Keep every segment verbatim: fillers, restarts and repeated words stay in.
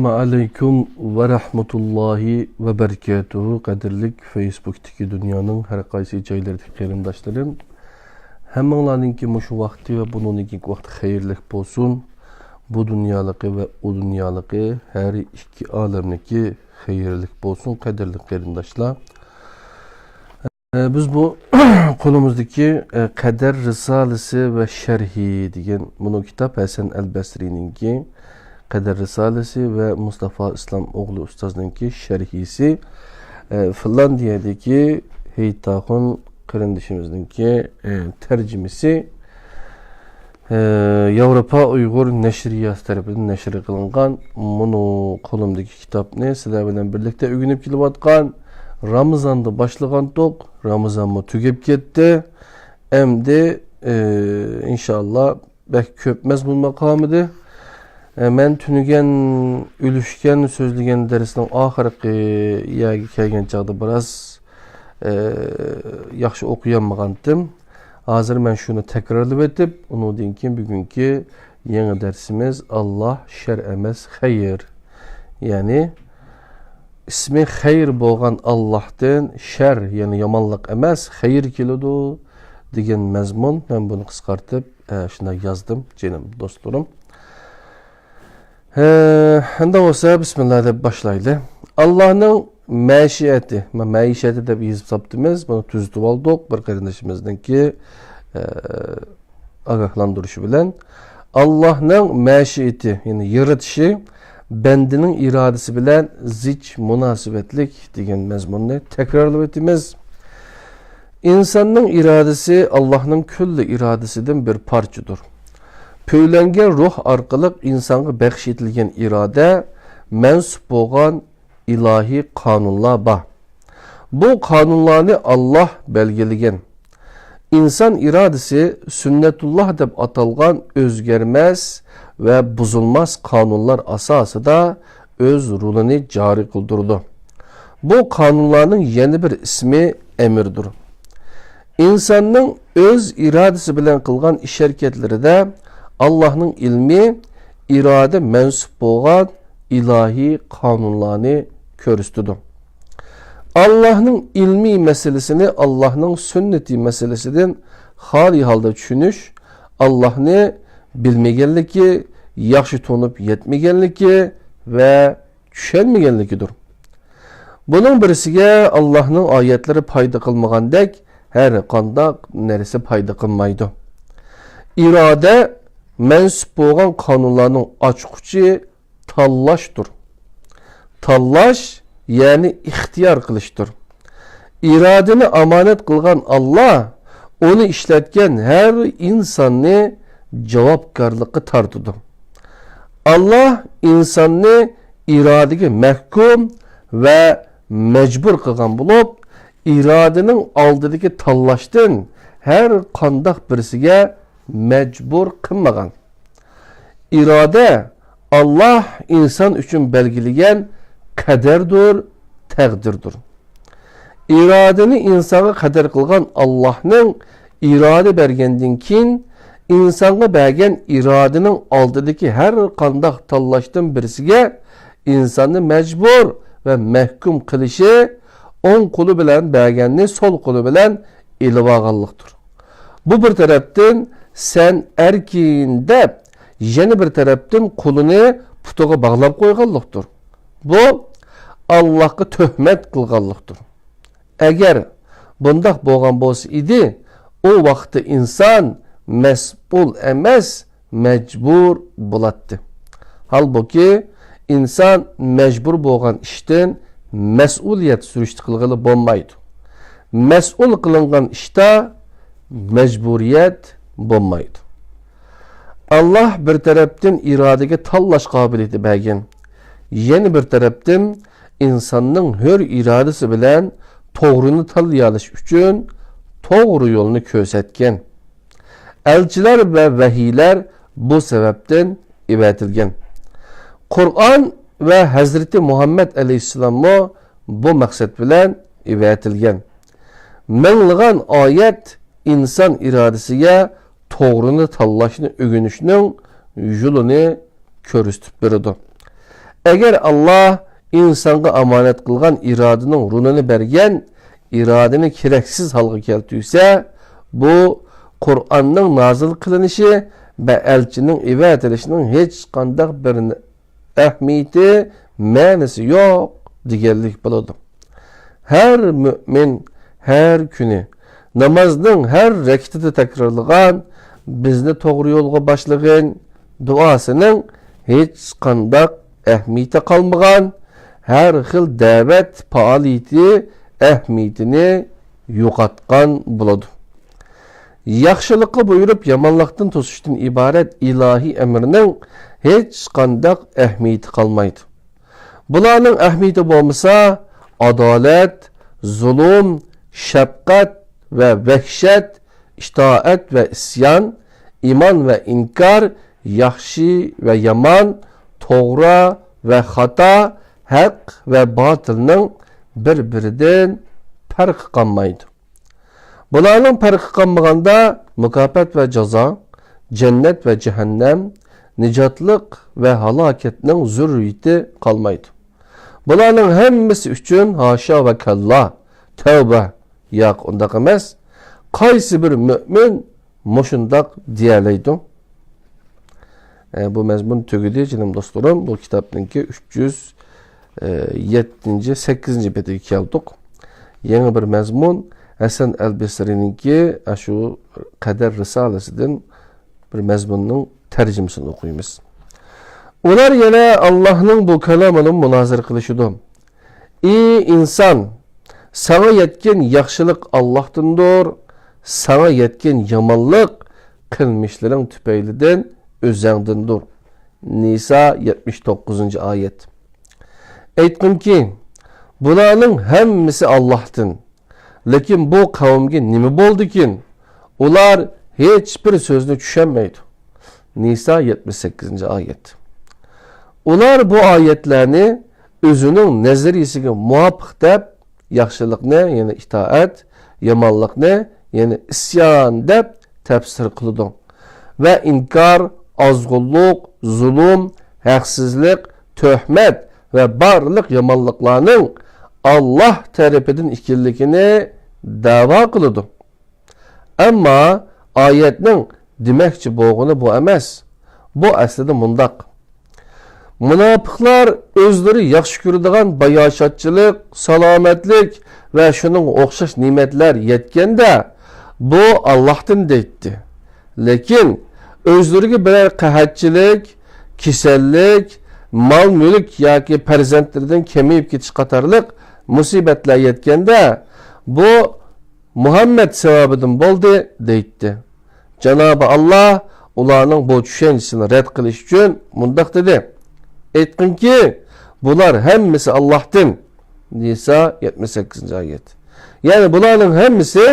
ئەسسالامۇ ئەلەيكۇم ۋە رەھمەتۇللاھى ۋە بەرىكاتۇھۇ. قەدىرلىك فېيسبۇكتىكى دۇنيانىڭ ھەر قايسى جايلىرىدىكى قېرىنداشلىرىم، ھەممىڭلارنىڭكى مۇشۇ ۋاقتى ۋە بۇنىڭدىن كېيىنكى ۋاقتى خەيرلىك بولسۇن. بۇ دۇنيالىقى ۋە ئۇ دۇنيالىقى، ھەر ئىككى ئالەمنىكى خەيرلىك بولسۇن، قەدىرلىك قېرىنداشلار. ئە، بىز بۇ قولىمىزدىكى، ئە، قەدەر رىسالىسى ۋە شەرھى دېگەن مۇنۇ كىتاب، ھەسەن ئەل بەسرىنىڭكى قەدەر رىسالىسى ۋە مۇستافا ئىسلام ئوغلى ئۇستازنىڭكى شەرھىسى، ئە، فىنلاندىيەدىكى ھېيتاخۇن قېرىندىشىمىزنىڭكى، ئە، تەرجىمىسى. ئى، ياۋروپا ئۇيغۇر نەشرىياتى تەرىپىدىن نەشر قىلىنغان مۇنۇ قولۇمدىكى كىتابنى سىلەر بىلەن بىرلىكتە ئۆگىنىپ كېلىۋاتقان، رامىزاندا باشلىغانتۇق، رامىزانمۇ تۈگەپ كەتتى. ئەمدى، ئى، ئىنشاللا بەك كۆپ مەزمۇنمۇ قالمىدى. ئى، مەن تۈنۈگەن ئۈلۈشكەن سۆزلىگەن دەرسنىڭ ئاخىرقى يەرگە كەلگەن چاغدا بىراز، ئى، ياخشى ئوقۇيالمىغانتىم. ھازىر مەن شۇنى تەكرارلىۋېتىپ، ئۇنىڭدىن كېيىن بۈگۈنكى يېڭى دەرسىمىز ئاللاھ شەر ئەمەس، خەير. يەنى ئىسمى خەير بولغان ئاللاھتىن شەر، يەنى يامانلىق ئەمەس، خەير كېلىدۇ دېگەن مەزمۇن. مەن بۇنى قىسقارتىپ، ئە، شۇنداق يازدىم، جېنىم دوستلىرىم. ھە، ئەمدى بولسا بىسمىللا دەپ باشلايلى. ئاللاھنىڭ مەشىئەتى، مە-، مەئىشەتى دەپ يېزىپ ساپتىمىز، بۇنى تۈزىتىۋالدۇق. بىر قېرىندىشىمىزنىڭكى، ئە، ئاگاھلاندۇرۇشى بىلەن، ئاللاھنىڭ مەشىئەتى، يەنى يارىتىشى بەندىنىڭ ئىرادىسى بىلەن زىچ مۇناسىۋەتلىك دېگەن مەزمۇننى تەكرارلىۋېتىمىز. ئىنساننىڭ ئىرادىسى ئاللاھنىڭ كۈللى ئىرادىسىدىن بىر پارچىدۇر. پۈۋلەنگەن روھ ئارقىلىق ئىنسانغا بەخش ئېتىلگەن ئىرادە مەنسۇپ بولغان ئىلاھىي قانۇنلار بار. بۇ قانۇنلارنى ئاللاھ بەلگىلىگەن. ئىنسان ئىرادىسى سۈننەتۇللاھ دەپ ئاتالغان ئۆزگەرمەس ۋە بۇزۇلماس قانۇنلار ئاساسىدا ئۆز رولىنى جارى قىلدۇرىدۇ. بۇ قانۇنلارنىڭ يەنە بىر ئىسمى ئەمىردۇر. ئىنساننىڭ ئۆز ئىرادىسى بىلەن قىلغان ئىش-ھەرىكەتلىرىدە ئاللاھنىڭ ئىلمى، ئىرادە مەنسۇپ بولغان ئىلاھىي قانۇنلارنى كۆرسىتىدۇ. ئاللاھنىڭ ئىلمىي مەسىلىسىنى ئاللاھنىڭ سۈننىتى مەسىلىسىدىن خالىي ھالدا چۈشىنىش ئاللاھنى بىلمىگەنلىكى، ياخشى تونۇپ يەتمىگەنلىكى ۋە چۈشەنمىگەنلىكىدۇر. بۇنىڭ بىرسىگە ئاللاھنىڭ ئايەتلىرى پايدا قىلمىغاندەك، ھەر قانداق نەرسە پايدا قىلمايدۇ. ئىرادە مەنسۇپ بولغان قانۇنلارنىڭ ئاچقۇچى تاللاشتۇر. تاللاش، يەنى ئىختىيار قىلىشتۇر. ئىرادىنى ئامانەت قىلغان ئاللاھ ئۇنى ئىشلەتكەن ھەر ئىنساننى جاۋابكارلىققا تارتىدۇ. ئاللاھ ئىنساننى ئىرادىگە مەھكۇم ۋە مەجبۇر قىلغان بولۇپ، ئىرادىنىڭ ئالدىدىكى تاللاشتىن ھەر قانداق بىرسىگە مەجبۇر قىلمىغان. ئىرادە ئاللاھ ئىنسان ئۈچۈن بەلگىلىگەن قەدەردۇر، تەقدىردۇر. ئىرادىنى ئىنسانغا قەدەر قىلغان ئاللاھنىڭ ئىرادە بەرگەندىن كېيىن، ئىنسانغا بەرگەن ئىرادىنىڭ ئالدىدىكى ھەر قانداق تاللاشتىن بىرسىگە ئىنساننى مەجبۇر ۋە مەھكۇم قىلىشى، ئوڭ قولى بىلەن بەرگەننى سول قولى بىلەن ئېلىۋالغانلىقتۇر. بۇ بىر تەرەپتىن سەن ئەركىن دەپ، يەنە بىر تەرەپتىن قولىنى پۇتىغا باغلاپ قويغانلىقتۇر. بۇ ئاللاھقا تۆھمەت قىلغانلىقتۇر. ئەگەر بۇنداق بولغان بولسا ئىدى، ئۇ ۋاقىتتا ئىنسان مەسئۇل ئەمەس، مەجبۇر بولاتتى. ھالبۇكى، ئىنسان مەجبۇر بولغان ئىشتىن مەسئۇلىيەت سۈرۈشتە قىلغىلى بولمايدۇ. مەسئۇل قىلىنغان ئىشتا مەجبۇرىيەت بولمايدۇ. ئاللاھ بىر تەرەپتىن ئىرادىگە تاللاش قابىلىيىتى بەرگەن، يەنە بىر تەرەپتىن ئىنساننىڭ ھۆر ئىرادىسى بىلەن توغرىنى تاللىيالىشى ئۈچۈن توغرا يولنى كۆرسەتكەن. ئەلچىلەر ۋە ۋەھىيلەر بۇ سەۋەبتىن ئېۋەتىلگەن. قۇرئان ۋە ھەزرىتى مۇھەممەد ئەلەيھىسسالاممۇ بۇ مەقسەت بىلەن ئېۋەتىلگەن. مىڭلىغان ئايەت ئىنسان ئىرادىسىگە توغرىنى تاللاشنى ئۆگىنىشنىڭ يولىنى كۆرسىتىپ بېرىدۇ. ئەگەر ئاللا ئىنسانغا ئامانەت قىلغان ئىرادىنىڭ رولىنى بەرگەن ئىرادىنى كېرەكسىز ھالغا كەلتۈرسە، بۇ قۇرئاننىڭ نازىل قىلىنىشى ۋە ئەلچىنىڭ ئەۋەتىلىشىنىڭ ھېچقانداق بىر ئەھمىيىتى، مەنىسى يوق دېگەنلىك بولىدۇ. ھەر مۆمىن ھەر كۈنى نامازنىڭ ھەر رەكىتىدە تەكرارلىغان «بىزنى توغرا يولغا باشلىغىن» دۇئاسىنىڭ ھېچقانداق ئەھمىيىتى قالمىغان، ھەر خىل دەۋەت پائالىيىتى ئەھمىيىتىنى يوقاتقان بولىدۇ. ياخشىلىققا بۇيرۇپ، يامانلىقتىن توسۇشتىن ئىبارەت ئىلاھىي ئەمرنىڭ ھېچقانداق ئەھمىيىتى قالمايدۇ. بۇلارنىڭ ئەھمىيىتى بولمىسا، ئادالەت، زۇلۇم، شەپقەت ۋە ۋەھشەت، ئىتائەت ۋە ئىسيان، ئىمان ۋە ئىنكار، ياخشى ۋە يامان، توغرا ۋە خاتا، ھەق ۋە باتىلنىڭ بىر-بىرىدىن پەرقى قالمايدۇ. بۇلارنىڭ پەرقى قالمىغاندا، مۇكاپات ۋە جازا، جەننەت ۋە جەھەننەم، نىجاتلىق ۋە ھالاكەتنىڭ زۆرۈرىيىتى قالمايدۇ. بۇلارنىڭ ھەممىسى ئۈچۈن ھاشا ۋە كاللا، تەۋبە، ياق، ئۇنداق ئەمەس. قايسى بىر مۆمىن مۇشۇنداق دېيەلەيدۇ؟ ئە، بۇ مەزمۇن تۈگىدى، جېنىم دوستلىرىم. بۇ كىتابنىڭكى ئۈچ يۈز يەتتىنچى، سەككىزىنچى بېتىگە كەلدۇق. يېڭى بىر مەزمۇن، ھەسەن ئەل بەسرىنىڭكى ئاشۇ قەدەر رىسالىسىدىن بىر مەزمۇننىڭ تەرجىمىسىنى ئوقۇيمىز. ئۇلار يەنە ئاللاھنىڭ بۇ كالامىنى مۇنازىرە قىلىشىدۇ. ئى ئىنسان! ساڭا يەتكەن ياخشىلىق ئاللاھتىندۇر، ساڭا يەتكەن يامانلىق قىلمىشلىرىڭ تۈپەيلىدىن ئۆزەڭدىندۇر. نىسا، يەتمىش توققۇزىنچى ئايەت. ئېيتقىنكى، بۇلارنىڭ ھەممىسى ئاللاھتىن. لېكىن بۇ قەۋمگە نېمە بولدىكىن؟ ئۇلار ھېچبىر سۆزنى چۈشەنمەيدۇ. نىسا، يەتمىش سەككىزىنچى ئايەت. ئۇلار بۇ ئايەتلەرنى ئۆزىنىڭ نەزەرىيىسىگە مۇۋاپىق دەپ، ياخشىلىقنى، يەنى ئىتائەت، يامانلىقنى، يەنى ئىسيان دەپ تەپسىر قىلىدۇ. ۋە ئىنكار، ئازغۇنلۇق، زۇلۇم، ھەقسىزلىق، تۆھمەت ۋە بارلىق يامانلىقلارنىڭ ئاللاھ تەرىپىدىن ئىكەنلىكىنى دەۋا قىلىدۇ. ئەمما ئايەتنىڭ دېمەكچى بولغىنى بۇ ئەمەس. بۇ ئەسلىدە مۇنداق. مۇناپىقلار ئۆزلىرى ياخشى كۆرىدىغان باياشاتچىلىق، سالامەتلىك ۋە شۇنىڭغا ئوخشاش نېمەتلەر يەتكەندە، بۇ ئاللاھتىن دەيتتى. لېكىن ئۆزلىرىگە بىرەر قەھەتچىلىك، كېسەللىك، مال-مۈلۈك ياكى پەرزەنتلىرىدىن كېمىيىپ كېتىش قاتارلىق مۇسىبەتلەر يەتكەندە، بۇ مۇھەممەد سەۋەبىدىن بولدى دەيتتى. جانابى ئاللاھ ئۇلارنىڭ بۇ چۈشەنچىسىنى رەت قىلىش ئۈچۈن مۇنداق دېدى: ئېيتقىنكى، بۇلار ھەممىسى ئاللاھتىن. نىسا، يەتمىش سەككىزىنچى ئايەت. يەنى بۇلارنىڭ ھەممىسى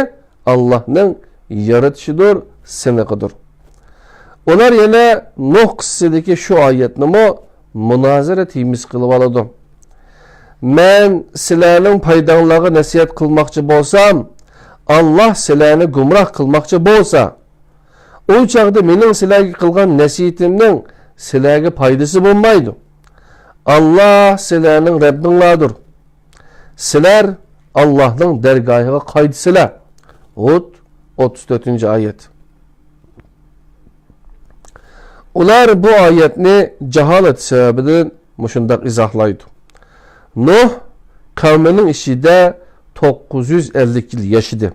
ئاللاھنىڭ يارىتىشىدۇر، سىنىقىدۇر. ئۇلار يەنە نۇھ قىسسىسىدىكى شۇ ئايەتنىمۇ مۇنازىرە تېمىسى قىلىۋالىدۇ. مەن سىلەرنىڭ پايداڭلارغا نەسىھەت قىلماقچى بولسام، ئاللاھ سىلەرنى گۇمراھ قىلماقچى بولسا، ئۇ چاغدا مېنىڭ سىلەرگە قىلغان نەسىھىتىمنىڭ سىلەرگە پايدىسى بولمايدۇ. ئاللاھ سىلەرنىڭ رەببىڭلاردۇر. سىلەر ئاللاھنىڭ دەرگاھىغا قايتىسىلەر. ھۇد، ئوتتۇز تۆتىنچى ئايەت. ئۇلار بۇ ئايەتنى جاھالەت سەۋەبىدىن مۇشۇنداق ئىزاھلايدۇ. نۇھ قەۋمىنىڭ ئىچىدە توققۇز يۈز ئەللىك يىل ياشىدى.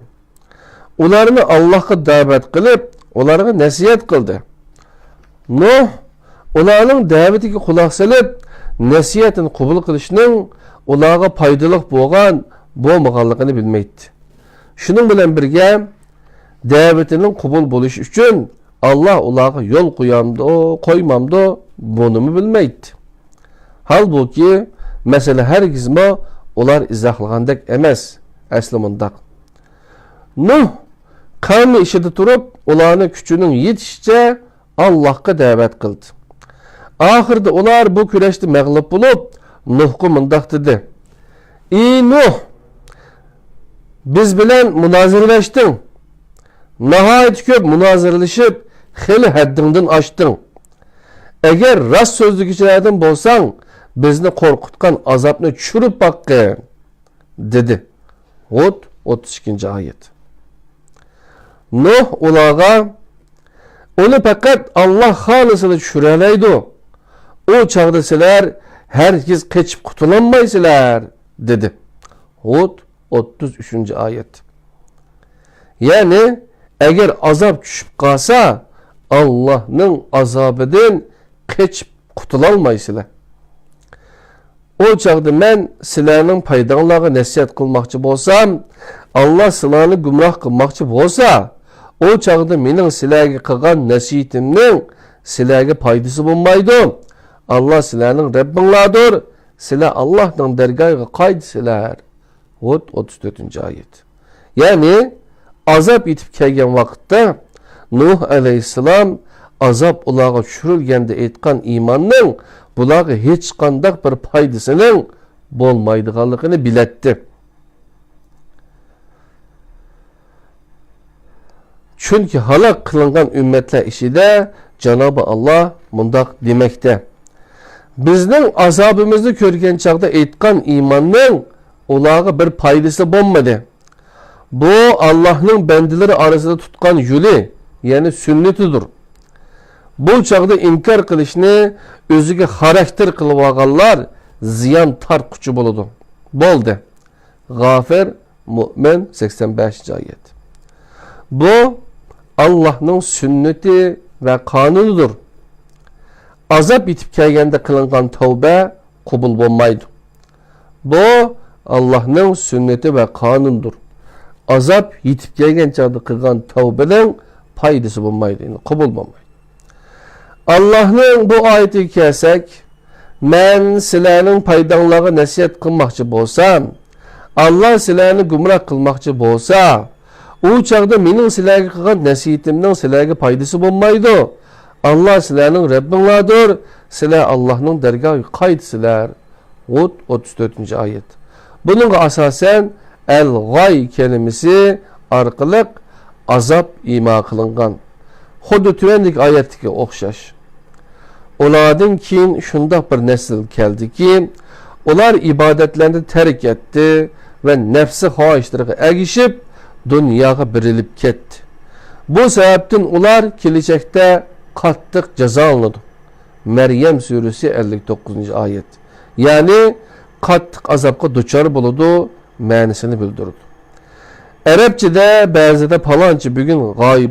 ئۇلارنى ئاللاھقا دەۋەت قىلىپ، ئۇلارغا نەسىھەت قىلدى. نۇھ ئۇلارنىڭ دەۋىتىگە قۇلاق سېلىپ، نەسىھەتنى قوبۇل قىلىشنىڭ ئۇلارغا پايدىلىق بولغان، بولمىغانلىقىنى بىلمەيتتى. شۇنىڭ بىلەن بىرگە، دەۋىتىنىڭ قوبۇل بولۇشى ئۈچۈن ئاللاھ ئۇلارغا يول قويامدۇ، قويمامدۇ، بۇنىمۇ بىلمەيتتى. ھالبۇكى، مەسىلە ھەرگىزمۇ ئۇلار ئىزاھلىغاندەك ئەمەس. ئەسلى مۇنداق. نۇھ قەۋمى ئىچىدە تۇرۇپ، ئۇلارنى كۈچىنىڭ يېتىشىچە ئاللاھقا دەۋەت قىلدى. ئاخىرىدا ئۇلار بۇ كۈرەشتە مەغلۇپ بولۇپ، نۇھقا مۇنداق دېدى: ئى نۇھ! بىز بىلەن مۇنازىرىلەشتىڭ. ناھايىتى كۆپ مۇنازىرىلىشىپ، خېلى ھەددىڭدىن ئاشتىڭ. ئەگەر راست سۆزلىگۈچىلەردىن بولساڭ، بىزنى قورقۇتقان ئازابنى چۈشۈرۈپ باققىن، دېدى. ھۇد، ئوتتۇز ئىككىنچى ئايەت. نۇھ ئۇلارغا، ئۇنى پەقەت ئاللاھ خالىسىلا چۈشۈرەلەيدۇ. ئۇ چاغدا سىلەر ھەرگىز قېچىپ قۇتۇلالمايسىلەر، دېدى. ھۇد، ئوتتۇز ئۈچىنچى ئايەت. يەنى، ئەگەر ئازاب چۈشۈپ قالسا، ئاللاھنىڭ ئازابىدىن قېچىپ قۇتۇلالمايسىلەر. ئۇ چاغدا مەن سىلەرنىڭ پايداڭلارغا نەسىھەت قىلماقچى بولسام، ئاللاھ سىلەرنى گۇمراھ قىلماقچى بولسا، ئۇ چاغدا مېنىڭ سىلەرگە قىلغان نەسىھىتىمنىڭ سىلەرگە پايدىسى بولمايدۇ. ئاللاھ سىلەرنىڭ رەببىڭلاردۇر، سىلەر ئاللاھنىڭ دەرگاھىغا قايتىسىلەر. ھۇد، ئوتتۇز تۆتىنچى ئايەت. يەنى، ئازاب يېتىپ كەلگەن ۋاقىتتا نۇھ ئەلەيھىسسالام ئازاب ئۇلارغا چۈشۈرۈلگەندە ئېيتقان ئىماننىڭ بۇلارغا ھېچقانداق بىر پايدىسىنىڭ بولمايدىغانلىقىنى بىلەتتى. چۈنكى ھالاك قىلىنغان ئۈممەتلەر ئىچىدە جانابى ئاللاھ مۇنداق دېمەكتە: بىزنىڭ ئازابىمىزنى كۆرگەن چاغدا ئېيتقان ئىماننىڭ ئۇلارغا بىر پايدىسى بولمىدى. بۇ ئاللاھنىڭ بەندىلىرى ئارىسىدا تۇتقان يولى، يەنى سۈننىتىدۇر. بۇ چاغدا ئىنكار قىلىشنى ئۆزىگە خاراكتېر قىلىۋالغانلار زىيان تارتقۇچى بولىدۇ. بولدى. غافىر، مۆمىن، سەكسەن بەشىنچى ئايەت. بۇ ئاللاھنىڭ سۈننىتى ۋە قانۇنىدۇر. ئازاب يېتىپ كەلگەندە قىلىنغان تەۋبە قوبۇل بولمايدۇ. بۇ ئاللاھنىڭ سۈننىتى ۋە قانۇنىدۇر. ئازاب يېتىپ كەلگەن چاغدا قىلغان تەۋبىنىڭ پايدىسى بولمايدۇ، يەنى قوبۇل بولمايدۇ. ئاللاھنىڭ بۇ ئايىتىگە كەلسەك، مەن سىلەرنىڭ پايداڭلارغا نەسىھەت قىلماقچى بولسام، ئاللاھ سىلەرنى گۇمراھ قىلماقچى بولسا، ئۇ چاغدا مېنىڭ سىلەرگە قىلغان نەسىھىتىمنىڭ سىلەرگە پايدىسى بولمايدۇ. ئاللاھ سىلەرنىڭ رەببىڭلاردۇر، سىلەر ئاللاھنىڭ دەرگاھىغا قايتىسىلەر. ھۇد، ئوتتۇز تۆتىنچى ئايەت. بۇنىڭغا ئاساسەن، ئەل-غاي كەلىمىسى ئارقىلىق ئازاب ئىما قىلىنغان. خۇددى تۆۋەندىكى ئايەتتىكىگە ئوخشاش. ئۇلاردىن كېيىن شۇنداق بىر نەسىل كەلدىكى، ئۇلار ئىبادەتلەرنى تەرك ئەتتى ۋە نەپسى خاھىشلىرىغا ئەگىشىپ، دۇنياغا بېرىلىپ كەتتى. بۇ سەۋەبتىن ئۇلار كېلىچەكتە قاتتىق جازالىنىدۇ. مەريەم سۈرىسى، ئەللىك توققۇزىنچى ئايەت. يەنى قاتتىق ئازابقا دۇچار بولىدۇ مەنىسىنى بىلدۈرىدۇ. ئەرەبچىدە بەزىدە پالانچى بۈگۈن غاي-،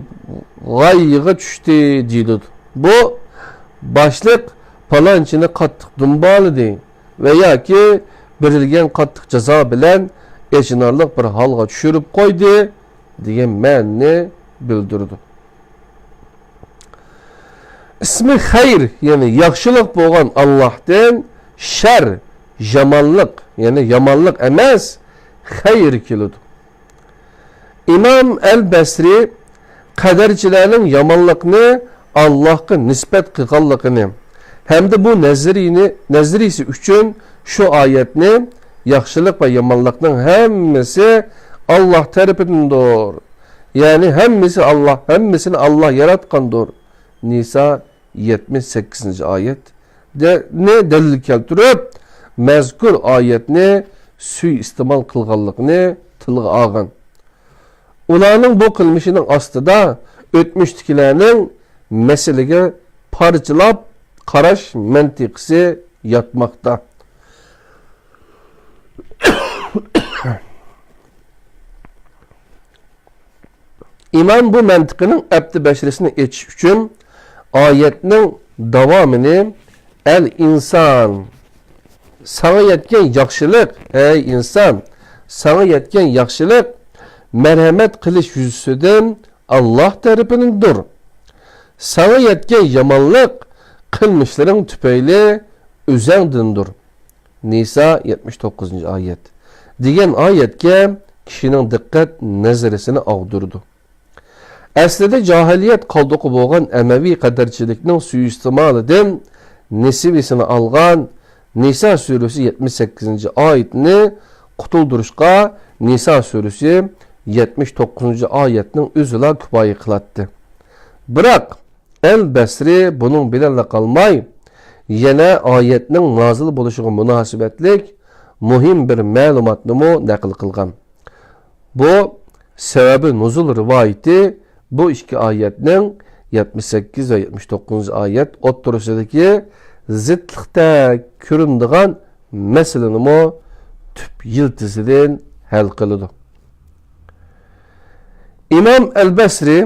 غايىغا چۈشتى دېيىلىدۇ. بۇ باشلىق پالانچىنى قاتتىق دۇمبالىدى ۋە ياكى بېرىلگەن قاتتىق جازا بىلەن ئېچىنارلىق بىر ھالغا چۈشۈرۈپ قويدى دېگەن مەنىنى بىلدۈرىدۇ. ئىسمى خەير، يەنى ياخشىلىق بولغان ئاللاھتىن شەر، يامانلىق، يەنى يامانلىق ئەمەس، خەير كېلىدۇ. ئىمام ئەل بەسرى قەدەرچىلەرنىڭ يامانلىقنى ئاللاھقا نىسبەت قىلغانلىقىنى ھەمدە بۇ نەزەرىيىنى، نەزەرىيىسى ئۈچۈن شۇ ئايەتنى، ياخشىلىق ۋە يامانلىقنىڭ ھەممىسى ئاللاھ تەرىپىدىندۇر. يەنى ھەممىسى ئاللاھ، ھەممىسىنى ئاللاھ ياراتقاندۇر. نىسا يەتمىش سەككىزىنچى ئايەت. دە-، نى دەلىل كەلتۈرۈپ، مەزكۇر ئايەتنى سۇيىئىستېمال قىلغانلىقىنى تىلغا ئالغان. ئۇلارنىڭ بۇ قىلمىشىنىڭ ئاستىدا ئۆتمۈشتىكىلەرنىڭ مەسىلىگە پارچىلاپ قاراش مەنتىقىسى ياتماقتا. ئىمام بۇ مەنتىقىنىڭ ئەپتى بەشىرىسىنى ئېچىش ئۈچۈن ئايەتنىڭ داۋامىنى، ئەل ئىنسان، ساڭا يەتكەن ياخشىلىق، ئەي ئىنسان، ساڭا يەتكەن ياخشىلىق مەرھەمەت قىلىش يۈزىسىدىن ئاللاھ تەرىپىدىندۇر. ساڭا يەتكەن يامانلىق قىلمىشلىرىڭ تۈپەيلى ئۆزەڭدىندۇر. نىسا يەتمىش توققۇزىنچى ئايەت. دېگەن ئايەتكە كىشىنىڭ دىققەت نەزىرىسىنى ئاغدۇرىدۇ. ئەسلىدە جاھىلىيەت قالدۇقى بولغان ئەمەۋى قەدەرچىلىكنىڭ سۇيىئىستېمالىدىن نېسىۋىسىنى ئالغان نىسا سۈرىسى يەتمىش سەككىزىنچى ئايەتنى قۇتۇلدۇرۇشقا نىسا سۈرىسى يەتمىش توققۇزىنچى ئايەتنىڭ ئۆزىلا كۇپايە قىلاتتى. بىراق، ئەل بەسرى بۇنىڭ بىلەنلا قالماي، يەنە ئايەتنىڭ نازىل بولۇشىغا مۇناسىۋەتلىك مۇھىم بىر مەلۇماتنىمۇ نەقىل قىلغان. بۇ سەۋەبى نۇزۇل رىۋايىتى بۇ ئىككى ئايەتنىڭ، يەتمىش سەككىز ۋە يەتمىش توققۇزىنچى ئايەت ئوتتۇرىسىدىكى زىتلىقتا كۆرۈنىدىغان مەسىلىنىمۇ تۈپ يىلتىزىدىن ھەل قىلىدۇ. ئىمام ئەل بەسرى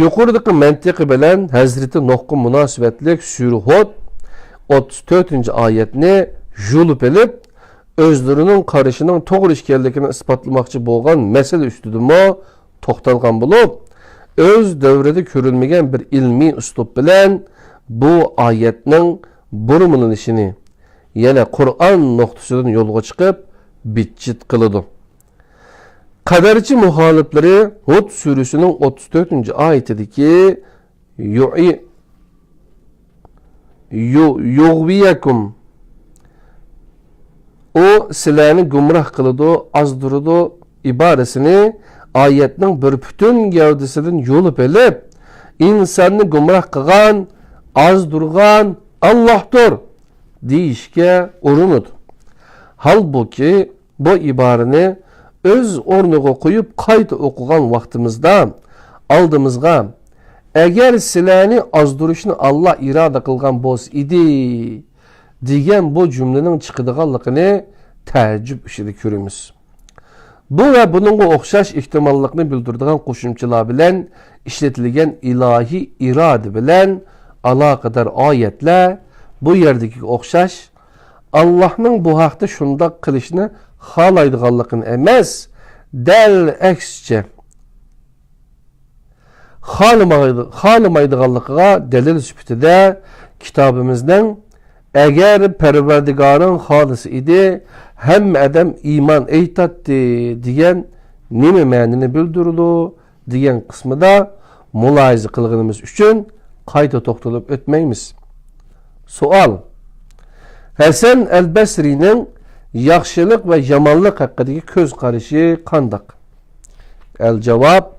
يۇقىرىدىكى مەنتىقى بىلەن ھەزرىتى نۇھقا مۇناسىۋەتلىك سۈرە ھۇد ئوتتۇز تۆتىنچى ئايەتنى يۇلۇپ ئېلىپ، ئۆزلىرىنىڭ قارىشىنىڭ توغرا ئىكەنلىكىنى ئىسپاتلىماقچى بولغان مەسىلە ئۈستىدىمۇ توختالغان بولۇپ، ئۆز دەۋرىدە كۆرۈلمىگەن بىر ئىلمىي ئۇسلۇب بىلەن بۇ ئايەتنىڭ بۇرمىلىنىشىنى، يەنە قۇرئان نۇقتىسىدىن يولغا چىقىپ، بىتچىت قىلىدۇ. قەدەرچى مۇخالىپلىرى ھۇد سۈرىسىنىڭ ئوتتۇز تۆتىنچى ئايىتىدىكى يۇئى-، يۇ-، يۇغۋىيەكۇم، ئۇ سىلەرنى گۇمراھ قىلىدۇ، ئازدۇرىدۇ ئىبارىسىنى ئايەتنىڭ بىر پۈتۈن گەۋدىسىدىن يۇلۇپ ئېلىپ، ئىنساننى گۇمراھ قىلغان، ئازدۇرغان ئاللاھتۇر دېيىشكە ئۇرۇنىدۇ. ھالبۇكى، بۇ ئىبارىنى ئۆز ئورنىغا قويۇپ قايتا ئوقۇغان ۋاقتىمىزدا ئالدىمىزغا، ئەگەر سىلەرنى ئازدۇرۇشنى ئاللا ئىرادە قىلغان بولسا ئىدى، دېگەن بۇ جۈملىنىڭ چىقىدىغانلىقىنى تەئەججۈپ ئىچىدە كۆرىمىز. بۇ ۋە بۇنىڭغا ئوخشاش ئېھتىماللىقنى بىلدۈرىدىغان قوشۇمچىلار بىلەن ئىشلىتىلگەن ئىلاھىي ئىرادە بىلەن ئالاقىدار ئايەتلەر بۇ يەردىكىگە ئوخشاش ئاللاھنىڭ بۇ ھەقتە شۇنداق قىلىشنى خالايدىغانلىقىنى ئەمەس، دەل ئەكسىچە، خالىمايدۇ-، خالىمايدىغانلىقىغا دەلىل سۈپىتىدە كىتابىمىزنىڭ «ئەگەر پەرۋەردىگارىڭ خالىسا ئىدى، ھەممە ئادەم ئىمان ئېيتاتتى» دېگەن نېمە مەنىنى بىلدۈرىدۇ؟ دېگەن قىسمىدا مۇلاھىزە قىلغىنىمىز ئۈچۈن قايتا توختىلىپ ئۆتمەيمىز. سوئال: ھەسەن ئەل بەسرىنىڭ ياخشىلىق ۋە يامانلىق ھەققىدىكى كۆز قارىشى قانداق؟ ئەل جاۋاب: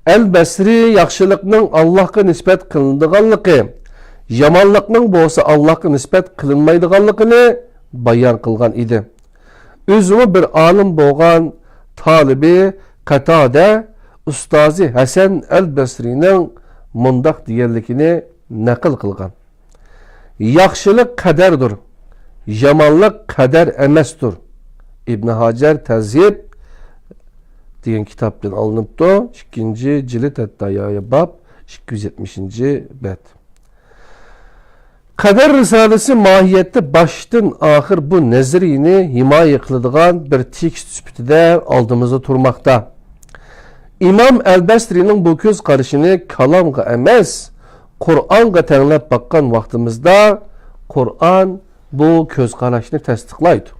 ئەل بەسرى ياخشىلىقنىڭ ئاللاھقا نىسبەت قىلىنىدىغانلىقى، يامانلىقنىڭ بولسا ئاللاھقا نىسبەت قىلىنمايدىغانلىقىنى بايان قىلغان ئىدى. ئۆزىمۇ بىر ئالىم بولغان تالىبى قاتادە ئۇستازى ھەسەن ئەل بەسرىنىڭ مۇنداق دېگەنلىكىنى نەقىل قىلغان: «ياخشىلىق قەدەردۇر، يامانلىق قەدەر ئەمەستۇر.» ئىبن ھاجەر تەزھىب دېگەن كىتابتىن ئالىنىپتۇ. ئىككىنچى جىلد، ھەتتا يا باب، ئىككى يۈز يەتمىشىنچى بەت. قەدەر رىسالىسى ماھىيەتتە باشتىن ئاخىر بۇ نەزەرىيىنى ھىمايە قىلىدىغان بىر تېكىست سۈپىتىدە ئالدىمىزدا تۇرماقتا. ئىمام ئەل بەسرىنىڭ بۇ كۆز قارىشىنى كالامغا ئەمەس، قۇرئانغا تەڭلەپ باققان ۋاقتىمىزدا، قۇرئان بۇ كۆز قاراشنى تەستىقلايدۇ.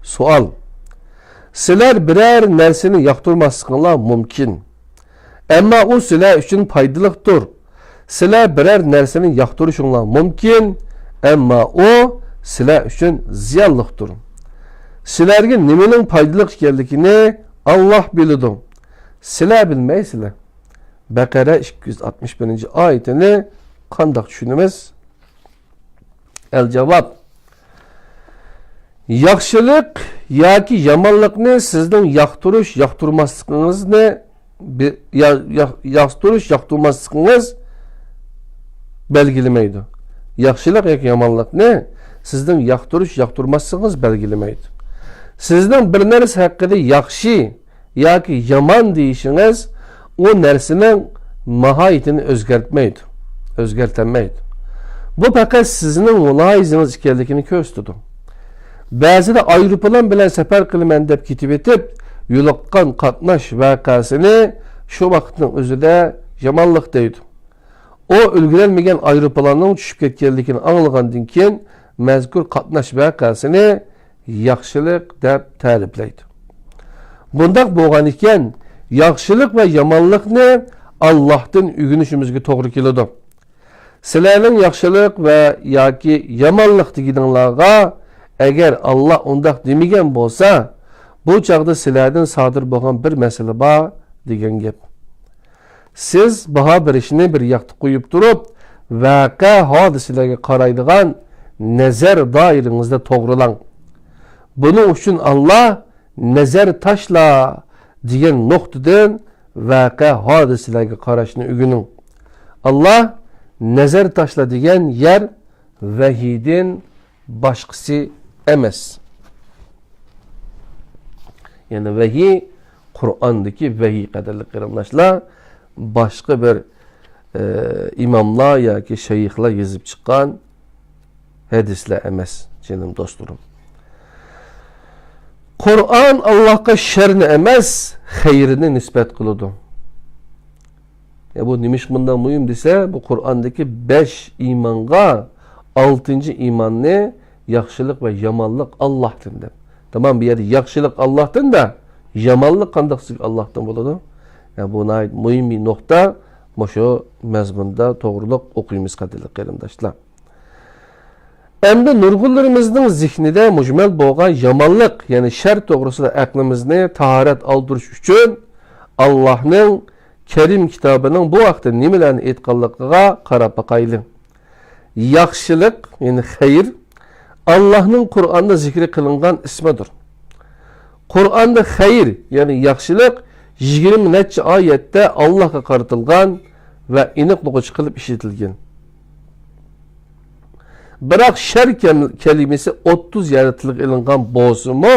سوئال: سىلەر بىرەر نەرسىنى ياقتۇرماسلىقىڭلار مۇمكىن. ئەمما ئۇ سىلەر ئۈچۈن پايدىلىقتۇر. سىلەر بىرەر نەرسىنى ياقتۇرۇشۇڭلار مۇمكىن، ئەمما ئۇ سىلەر ئۈچۈن زىيانلىقتۇر. سىلەرگە نېمىنىڭ پايدىلىق ئىكەنلىكىنى ئاللاھ بىلىدۇ. سىلەر بىلمەيسىلەر. بەقەرە ئىككى يۈز ئاتمىش بىرىنچى ئايىتىنى قانداق چۈشىنىمىز؟ ئەل جاۋاب: ياخشىلىق ياكى يامانلىقنى سىزنىڭ ياقتۇرۇش، ياقتۇرماسلىقىڭىزنى بى-، يا-، يا-، ياقتۇرۇش، ياقتۇرماسلىقىڭىز بەلگىلىمەيدۇ. ياخشىلىق ياكى يامانلىقنى سىزنىڭ ياقتۇرۇش، ياقتۇرماسلىقىڭىز بەلگىلىمەيدۇ. سىزنىڭ بىر نەرسە ھەققىدە ياخشى ياكى يامان دېيىشىڭىز ئۇ نەرسىنىڭ ماھىيىتىنى ئۆزگەرتمەيدۇ، ئۆزگەرتەلمەيدۇ. بۇ پەقەت سىزنىڭ مۇلاھىزىڭىز ئىكەنلىكىنى كۆرسىتىدۇ. بەزىدە ئايروپىلان بىلەن سەپەر قىلىمەن دەپ كېتىۋېتىپ، يولۇققان قاتناش ۋەقەسىنى شۇ ۋاقىتنىڭ ئۆزىدە يامانلىق دەيدۇ. ئۇ ئۈلگۈرەلمىگەن ئايروپىلاننىڭ چۈشۈپ كەتكەنلىكىنى ئاڭلىغاندىن كېيىن، مەزكۇر قاتناش ۋەقەسىنى ياخشىلىق دەپ تەرىپلەيدۇ. بۇنداق بولغان ئىكەن، ياخشىلىق ۋە يامانلىقنى ئاللاھتىن ئۆگىنىشىمىزگە توغرا كېلىدۇ. سىلەرنىڭ ياخشىلىق ۋە ياكى يامانلىق دېگىنىڭلارغا ئەگەر ئاللاھ ئۇنداق دېمىگەن بولسا، بۇ چاغدا سىلەردىن سادىر بولغان بىر مەسىلە بار دېگەن گەپ. سىز باھا بېرىشنى بىر ياقتا قويۇپ تۇرۇپ، ۋەقە ھادىسىلەرگە قارايدىغان نەزەر دائىرىڭىزدە توغرىلاڭ. بۇنىڭ ئۈچۈن ئاللا نەزەر تاشلا دېگەن نۇقتىدىن ۋەقە ھادىسىلەرگە قاراشنى ئۆگىنىڭ. ئاللا نەزەر تاشلا دېگەن يەر ۋەھىيدىن باشقىسى ئەمەس. يەنى ۋەھىي، قۇرئاندىكى ۋەھىي، قەدىرلىك قېرىنداشلار، باشقا بىر، ئە، ئىماملار ياكى شەيخلار يېزىپ چىققان ھەدىسلەر ئەمەس، جېنىم دوستلىرىم. قۇرئان ئاللاھقا شەرنى ئەمەس، خەيرنى نىسبەت قىلىدۇ. يا، بۇ نېمىشقا مۇنداق مۇھىم دېسە، بۇ قۇرئاندىكى بەش ئىمانغا ئالتىنچى ئىماننى، ياخشىلىق ۋە يامانلىق ئاللاھتىن دەپ. تامام، بۇ يەردە ياخشىلىق ئاللاھتىن دە، يامانلىق قانداق سىزگە ئاللاھتىن بولىدۇ؟ يا، بۇ ناھايىتى مۇھىم بىر نۇقتا. مۇشۇ مەزمۇندا توغرىلىق ئوقۇيمىز، قەدىرلىك قېرىنداشلار. ئەمدى نۇرغۇنلىرىمىزنىڭ زېھنىدە مۇجمەل بولغان يامانلىق، يەنى شەر توغرىسىدا ئەقلىمىزنى تاھارەت ئالدۇرۇش ئۈچۈن ئاللاھنىڭ كەرىم كىتابىنىڭ بۇ ھەقتە نېمىلەرنى ئېيتقانلىقىغا قاراپ باقايلى. ياخشىلىق، يەنى خەير، ئاللاھنىڭ قۇرئاندا زىكرى قىلىنغان ئىسمىدۇر. قۇرئاندا خەير، يەنى ياخشىلىق، يىگىرمە نەچچە ئايەتتە ئاللاھقا قارىتىلغان ۋە ئېنىقلىغۇچى قىلىپ ئىشلىتىلگەن. بىراق شەر كەم-، كەلىمىسى ئوتتۇز يەردە تىلغا ئېلىنغان بولسىمۇ،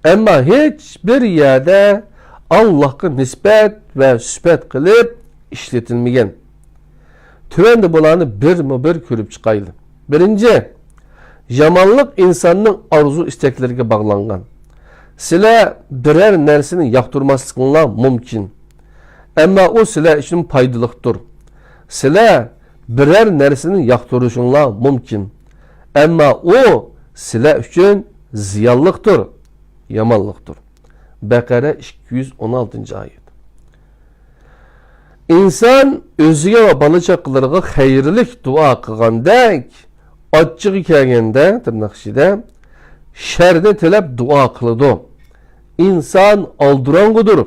ئەمما ھېچ بىر يەردە ئاللاھقا نىسبەت ۋە سۈپەت قىلىپ ئىشلىتىلمىگەن. تۆۋەندە بۇلارنى بىرمۇ بىر كۆرۈپ چىقايلى. بىرىنچى، يامانلىق ئىنساننىڭ ئارزۇ ئىستەكلىرىگە باغلانغان. سىلەر بىرەر نەرسىنى ياقتۇرماسلىقىڭلار مۇمكىن. ئەمما ئۇ سىلەر ئۈچۈن پايدىلىقتۇر. سىلەر بىرەر نەرسىنى ياقتۇرۇشۇڭلار مۇمكىن. ئەمما ئۇ سىلەر ئۈچۈن زىيانلىقتۇر، يامانلىقتۇر. بەقەرە ئىككى يۈز ئون ئالتىنچى ئايەت. ئىنسان ئۆزىگە ۋە بالا-چاقىلىرىغا خەيرلىك دۇئا قىلغاندەك، ئاچچىقى كەلگەندە، تىرناق ئىچىدە، شەرنى تىلەپ دۇئا قىلىدۇ. ئىنسان ئالدىراڭغۇدۇر.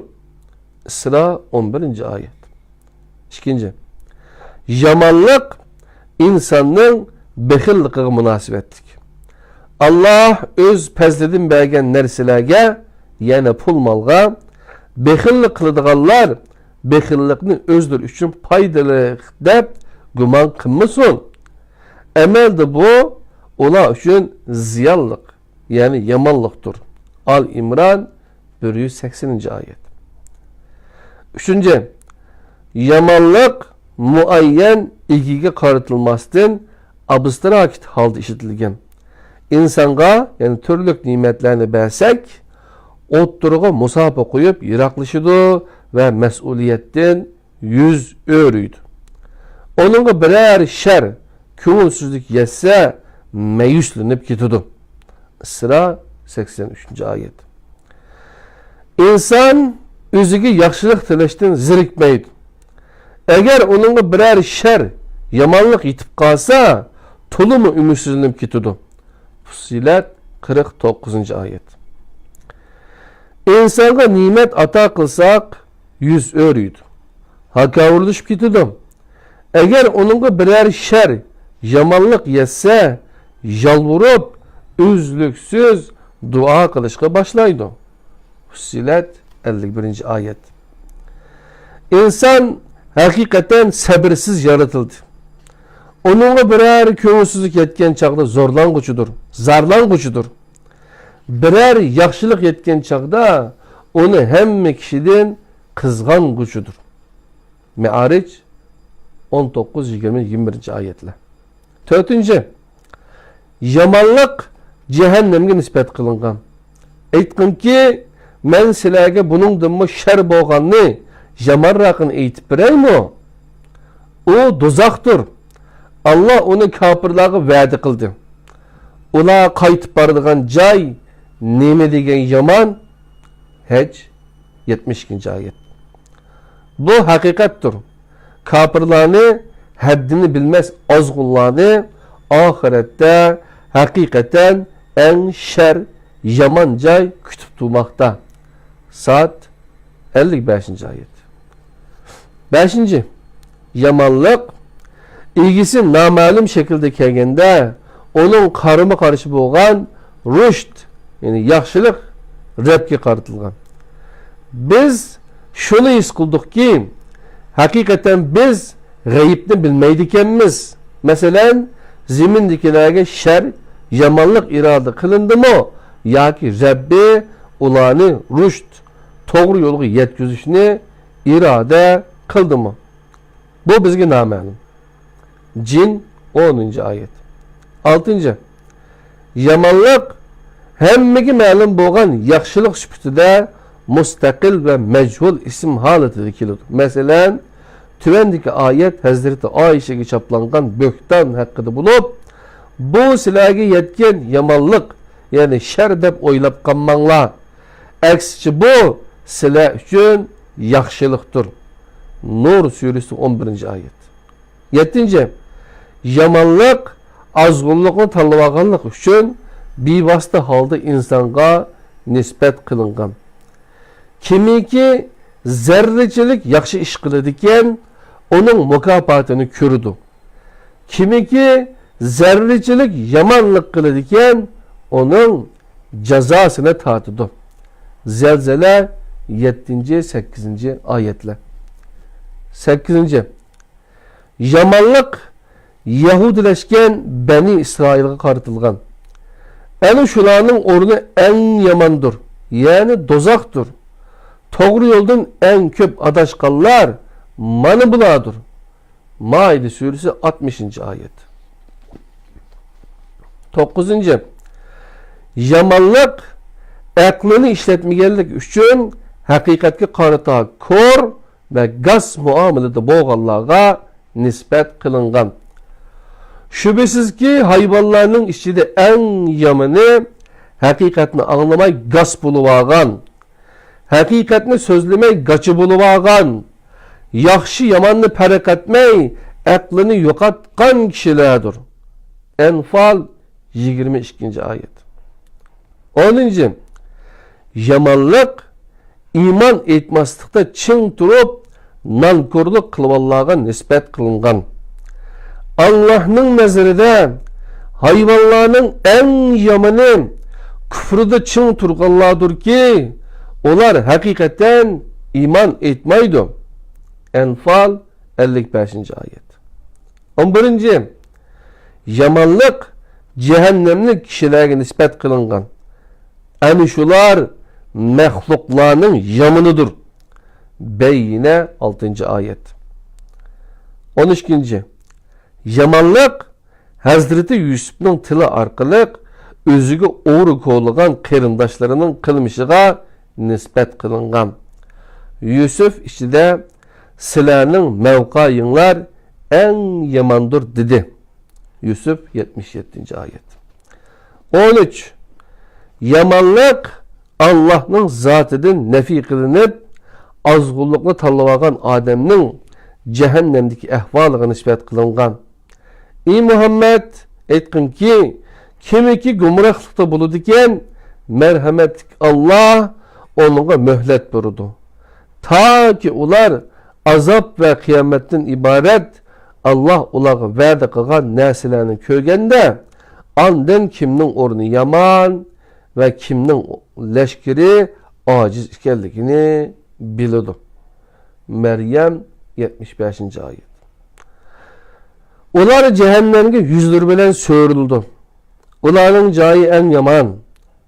ئىسرا ئون بىرىنچى ئايەت. ئىككىنچى، يامانلىق ئىنساننىڭ بېخىللىقىغا مۇناسىۋەتلىك. ئاللاھ ئۆز پەزلىدىن بەرگەن نەرسىلەرگە، يەنى پۇل-مالغا بېخىللىق قىلىدىغانلار بېخىللىقنى ئۆزلىرى ئۈچۈن پايدىلىق دەپ گۇمان قىلمىسۇن. ئەمەلدە بۇ ئۇلار ئۈچۈن زىيانلىق، يەنى يامانلىقتۇر. ئال ئىمران، بىر يۈز سەكسىنىنچى ئايەت. ئۈچىنچى، يامانلىق مۇئەييەن ئىگىگە قارىتىلماستىن، ئابستراكت ھالدا ئىشلىتىلگەن. ئىنسانغا، يەنى تۈرلۈك نېمەتلەرنى بەرسەك، ئوتتۇرىغا مۇساپە قويۇپ يىراقلىشىدۇ ۋە مەسئۇلىيەتتىن يۈز ئۆرۈيدۇ. ئۇنىڭغا بىرەر شەر، كۆڭۈلسىزلىك يەتسە، مەيۈسلىنىپ كېتىدۇ. ئىسرا، سەكسەن ئۈچىنچى ئايەت. ئىنسان ئۆزىگە ياخشىلىق تىلەشتىن زېرىكمەيدۇ. ئەگەر ئۇنىڭغا بىرەر شەر، يامانلىق يېتىپ قالسا، تولىمۇ ئۈمىدسىزلىنىپ كېتىدۇ. پۇسسىلەت، قىرىق توققۇزىنچى ئايەت. ئىنسانغا نېمەت ئاتا قىلساق، يۈز ئۆرۈيدۇ، ھاكاۋۇرلىشىپ كېتىدۇ. ئەگەر ئۇنىڭغا بىرەر شەر، يامانلىق يەتسە، يالۋۇرۇپ، ئۈزلۈكسىز دۇئا قىلىشقا باشلايدۇ. پۇسسىلەت، ئەللىك بىرىنچى ئايەت. ئىنسان ھەقىقەتەن سەبرسىز يارىتىلدى. ئۇنىڭغا بىرەر كۆڭۈلسىزلىك يەتكەن چاغدا زورلانغۇچىدۇر، زارلانغۇچىدۇر. بىرەر ياخشىلىق يەتكەن چاغدا ئۇنى ھەممە كىشىدىن قىزغانغۇچىدۇر. مەئارىج ئون توققۇز، يىگىرمە، يىگىرمە بىرىنچى ئايەتلەر. تۆتىنچى، يامانلىق جەھەننەمگە نىسبەت قىلىنغان. ئېيتقىنكى، مەن سىلەرگە بۇنىڭدىنمۇ شەر بولغاننى، يامانراقىنى ئېيتىپ بېرەيمۇ؟ ئۇ دوزاختۇر. ئاللا ئۇنى كاپىرلارغا ۋەدە قىلدى. ئۇلار قايتىپ بارىدىغان جاي نېمە دېگەن يامان! ھەج، يەتمىش ئىككىنچى ئايەت. بۇ ھەقىقەتتۇر. كاپىرلارنى، ھەددىنى بىلمەس ئازغۇنلارنى ئاخىرەتتە ھەقىقەتەن ئەڭ شەر، يامان جاي كۈتۈپ تۇرماقتا. ساد، ئەللىك بەشىنچى ئايەت. بەشىنچى، يامانلىق ئىگىسى نامەلۇم شەكىلدە كەلگەندە، ئۇنىڭ قارىمۇ قارشى بولغان رۇشد، يەنى ياخشىلىق رەبكە قارىتىلغان. بىز شۇنى ھېس قىلدۇقكى، ھەقىقەتەن بىز غەيىبنى بىلمەيدىكەنمىز. مەسىلەن، زېمىندىكىلەرگە شەر، يامانلىق ئىرادە قىلىندىمۇ ياكى رەببى ئۇلارنى رۇشد، توغرا يولغا يەتكۈزۈشنى ئىرادە قىلدىمۇ؟ بۇ بىزگە نامەلۇم. جىن، ئونىنچى ئايەت. ئالتىنچى، يامانلىق ھەممىگە مەلۇم بولغان ياخشىلىق سۈپىتىدە مۇستەقىل ۋە مەجھۇل ئىسىم ھالىتىدە كېلىدۇ. مەسىلەن، تۆۋەندىكى ئايەت ھەزرىتى ئائىشىگە چاپلانغان بۆھتان ھەققىدە بولۇپ، بۇ سىلەرگە يەتكەن يامانلىق، يەنى شەر دەپ ئويلاپ قالماڭلار. ئەكسىچە، بۇ سىلەر ئۈچۈن ياخشىلىقتۇر. نۇر سۈرىسى، ئون بىرىنچى ئايەت. يەتتىنچى، يامانلىق ئازغۇنلۇقنى تاللىۋالغانلىقى ئۈچۈن بىۋاسىتە ھالدا ئىنسانغا نىسبەت قىلىنغان. كىمكى زەررىچىلىك ياخشى ئىش قىلىدىكەن، ئۇنىڭ مۇكاپاتىنى كۆرىدۇ. كىمكى زەررىچىلىك يامانلىق قىلىدىكەن، ئۇنىڭ جازاسىنى تارتىدۇ. زەلزەلە، يەتتىنچى، سەككىزىنچى ئايەتلەر. سەككىزىنچى، يامانلىق يەھۇدىيلەشكەن بەنى ئىسرائىلغا قارىتىلغان. ئەنە شۇلارنىڭ ئورنى ئەڭ ياماندۇر، يەنى دوزاختۇر. توغرا يولدىن ئەڭ كۆپ ئاداشقانلار مانا بۇلاردۇر. مائىدە سۈرىسى، ئاتمىشىنچى ئايەت. توققۇزىنچى، يامانلىق ئەقلىنى ئىشلەتمىگەنلىكى ئۈچۈن ھەقىقەتكە قارىتا كور ۋە گاس مۇئامىلىدە بولغانلارغا نىسبەت قىلىنغان. شۈبھىسىزكى، ھايۋانلارنىڭ ئىچىدە ئەڭ يامىنى ھەقىقەتنى ئاڭلىماي گاس بولۇۋالغان، ھەقىقەتنى سۆزلىمەي گاچا بولۇۋالغان، ياخشى-ياماننى پەرق ئەتمەي ئەقلىنى يوقاتقان كىشىلەردۇر. ئەنفال، يىگىرمە ئىككىنچى ئايەت. ئونىنچى، يامانلىق ئىمان ئېيتماسلىقتا چىڭ تۇرۇپ، نانكورلۇق قىلغانلارغا نىسبەت قىلىنغان. ئاللاھنىڭ نەزىرىدە ھايۋانلارنىڭ ئەڭ يامىنى كۇفرىدا چىڭ تۇرغانلاردۇركى، ئۇلار ھەقىقەتەن ئىمان ئېيتمايدۇ. ئەنفال، ئەللىك بەشىنچى ئايەت. ئون بىرىنچى، يامانلىق جەھەننەملىك كىشىلەرگە نىسبەت قىلىنغان. ئەنە شۇلار مەخلۇقلارنىڭ يامىنىدۇر. بەينە، ئالتىنچى ئايەت. ئون ئىككىنچى، يامانلىق ھەزرىتى يۈسۈپنىڭ تىلى ئارقىلىق ئۆزىگە ئورا كولىغان قېرىنداشلىرىنىڭ قىلمىشىغا نىسبەت قىلىنغان. يۈسۈپ ئىچىدە سىلەرنىڭ مەۋقەيىڭلار ئەڭ ياماندۇر، دېدى. يۈسۈپ، يەتمىش يەتتىنچى ئايەت. ئون ئۈچ، يامانلىق ئاللاھنىڭ زاتىدىن نەفى قىلىنىپ، ئازغۇنلۇقنى تاللىۋالغان ئادەمنىڭ جەھەننەمدىكى ئەھۋالىغا نىسبەت قىلىنغان. ئى مۇھەممەد، ئېيتقىنكى، كىمكى گۇمراھلىقتا بولىدىكەن، مەرھەمەتلىك ئاللاھ ئۇنىڭغا مۆھلەت بېرىدۇ، تاكى ئۇلار ئازاب ۋە قىيامەتتىن ئىبارەت ئاللاھ ئۇلارغا ۋەدە قىلغان نەرسىلەرنى كۆرگەندە، ئاندىن كىمنىڭ ئورنى يامان ۋە كىمنىڭ لەشكىرى ئاجىز ئىكەنلىكىنى بىلىدۇ. مەريەم، يەتمىش بەشىنچى ئايەت. ئۇلار جەھەننەمگە يۈزلىرى بىلەن سۆرىلىدۇ. ئۇلارنىڭ جايى ئەڭ يامان،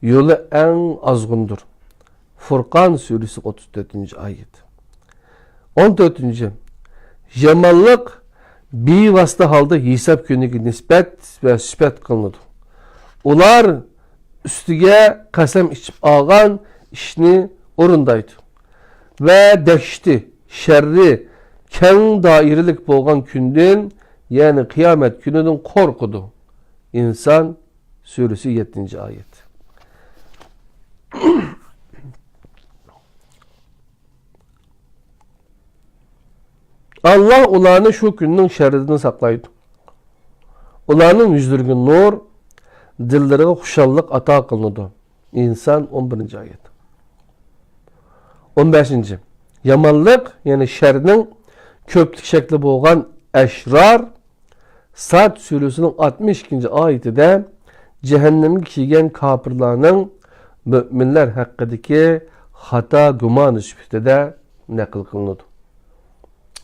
يولى ئەڭ ئازغۇندۇر. فۇرقان سۈرىسى، ئوتتۇز تۆتىنچى ئايەت. ئون تۆتىنچى، يامانلىق بىۋاسىتە ھالدا ھېساب كۈنىگە نىسبەت ۋە سۈپەت قىلىنىدۇ. ئۇلار ئۈستىگە قەسەم ئىچىپ ئالغان ئىشنى ئورۇندايدۇ ۋە دەھشىتى، شەررى كەڭ دائىرىلىك بولغان كۈندىن، يەنى قىيامەت كۈنىدىن قورقىدۇ. ئىنسان سۈرىسى، يەتتىنچى ئايەت. ئاللاھ ئۇلارنى شۇ كۈننىڭ شەررىدىن ساقلايدۇ. ئۇلارنىڭ يۈزلىرىگە نۇر، دىللىرىغا خۇشاللىق ئاتا قىلىنىدۇ. ئىنسان، ئون بىرىنچى ئايەت. ئون بەشىنچى. يامانلىق، يەنى شەرنىڭ كۆپلۈك شەكلى بولغان ئەشرار، ساد سۈرىسىنىڭ ئاتمىش ئىككىنچى ئايىتىدە جەھەننەمگە كىرگەن كاپىرلارنىڭ مۆمىنلەر ھەققىدىكى خاتا گۇمانى سۈپىتىدە نەقىل قىلىنىدۇ.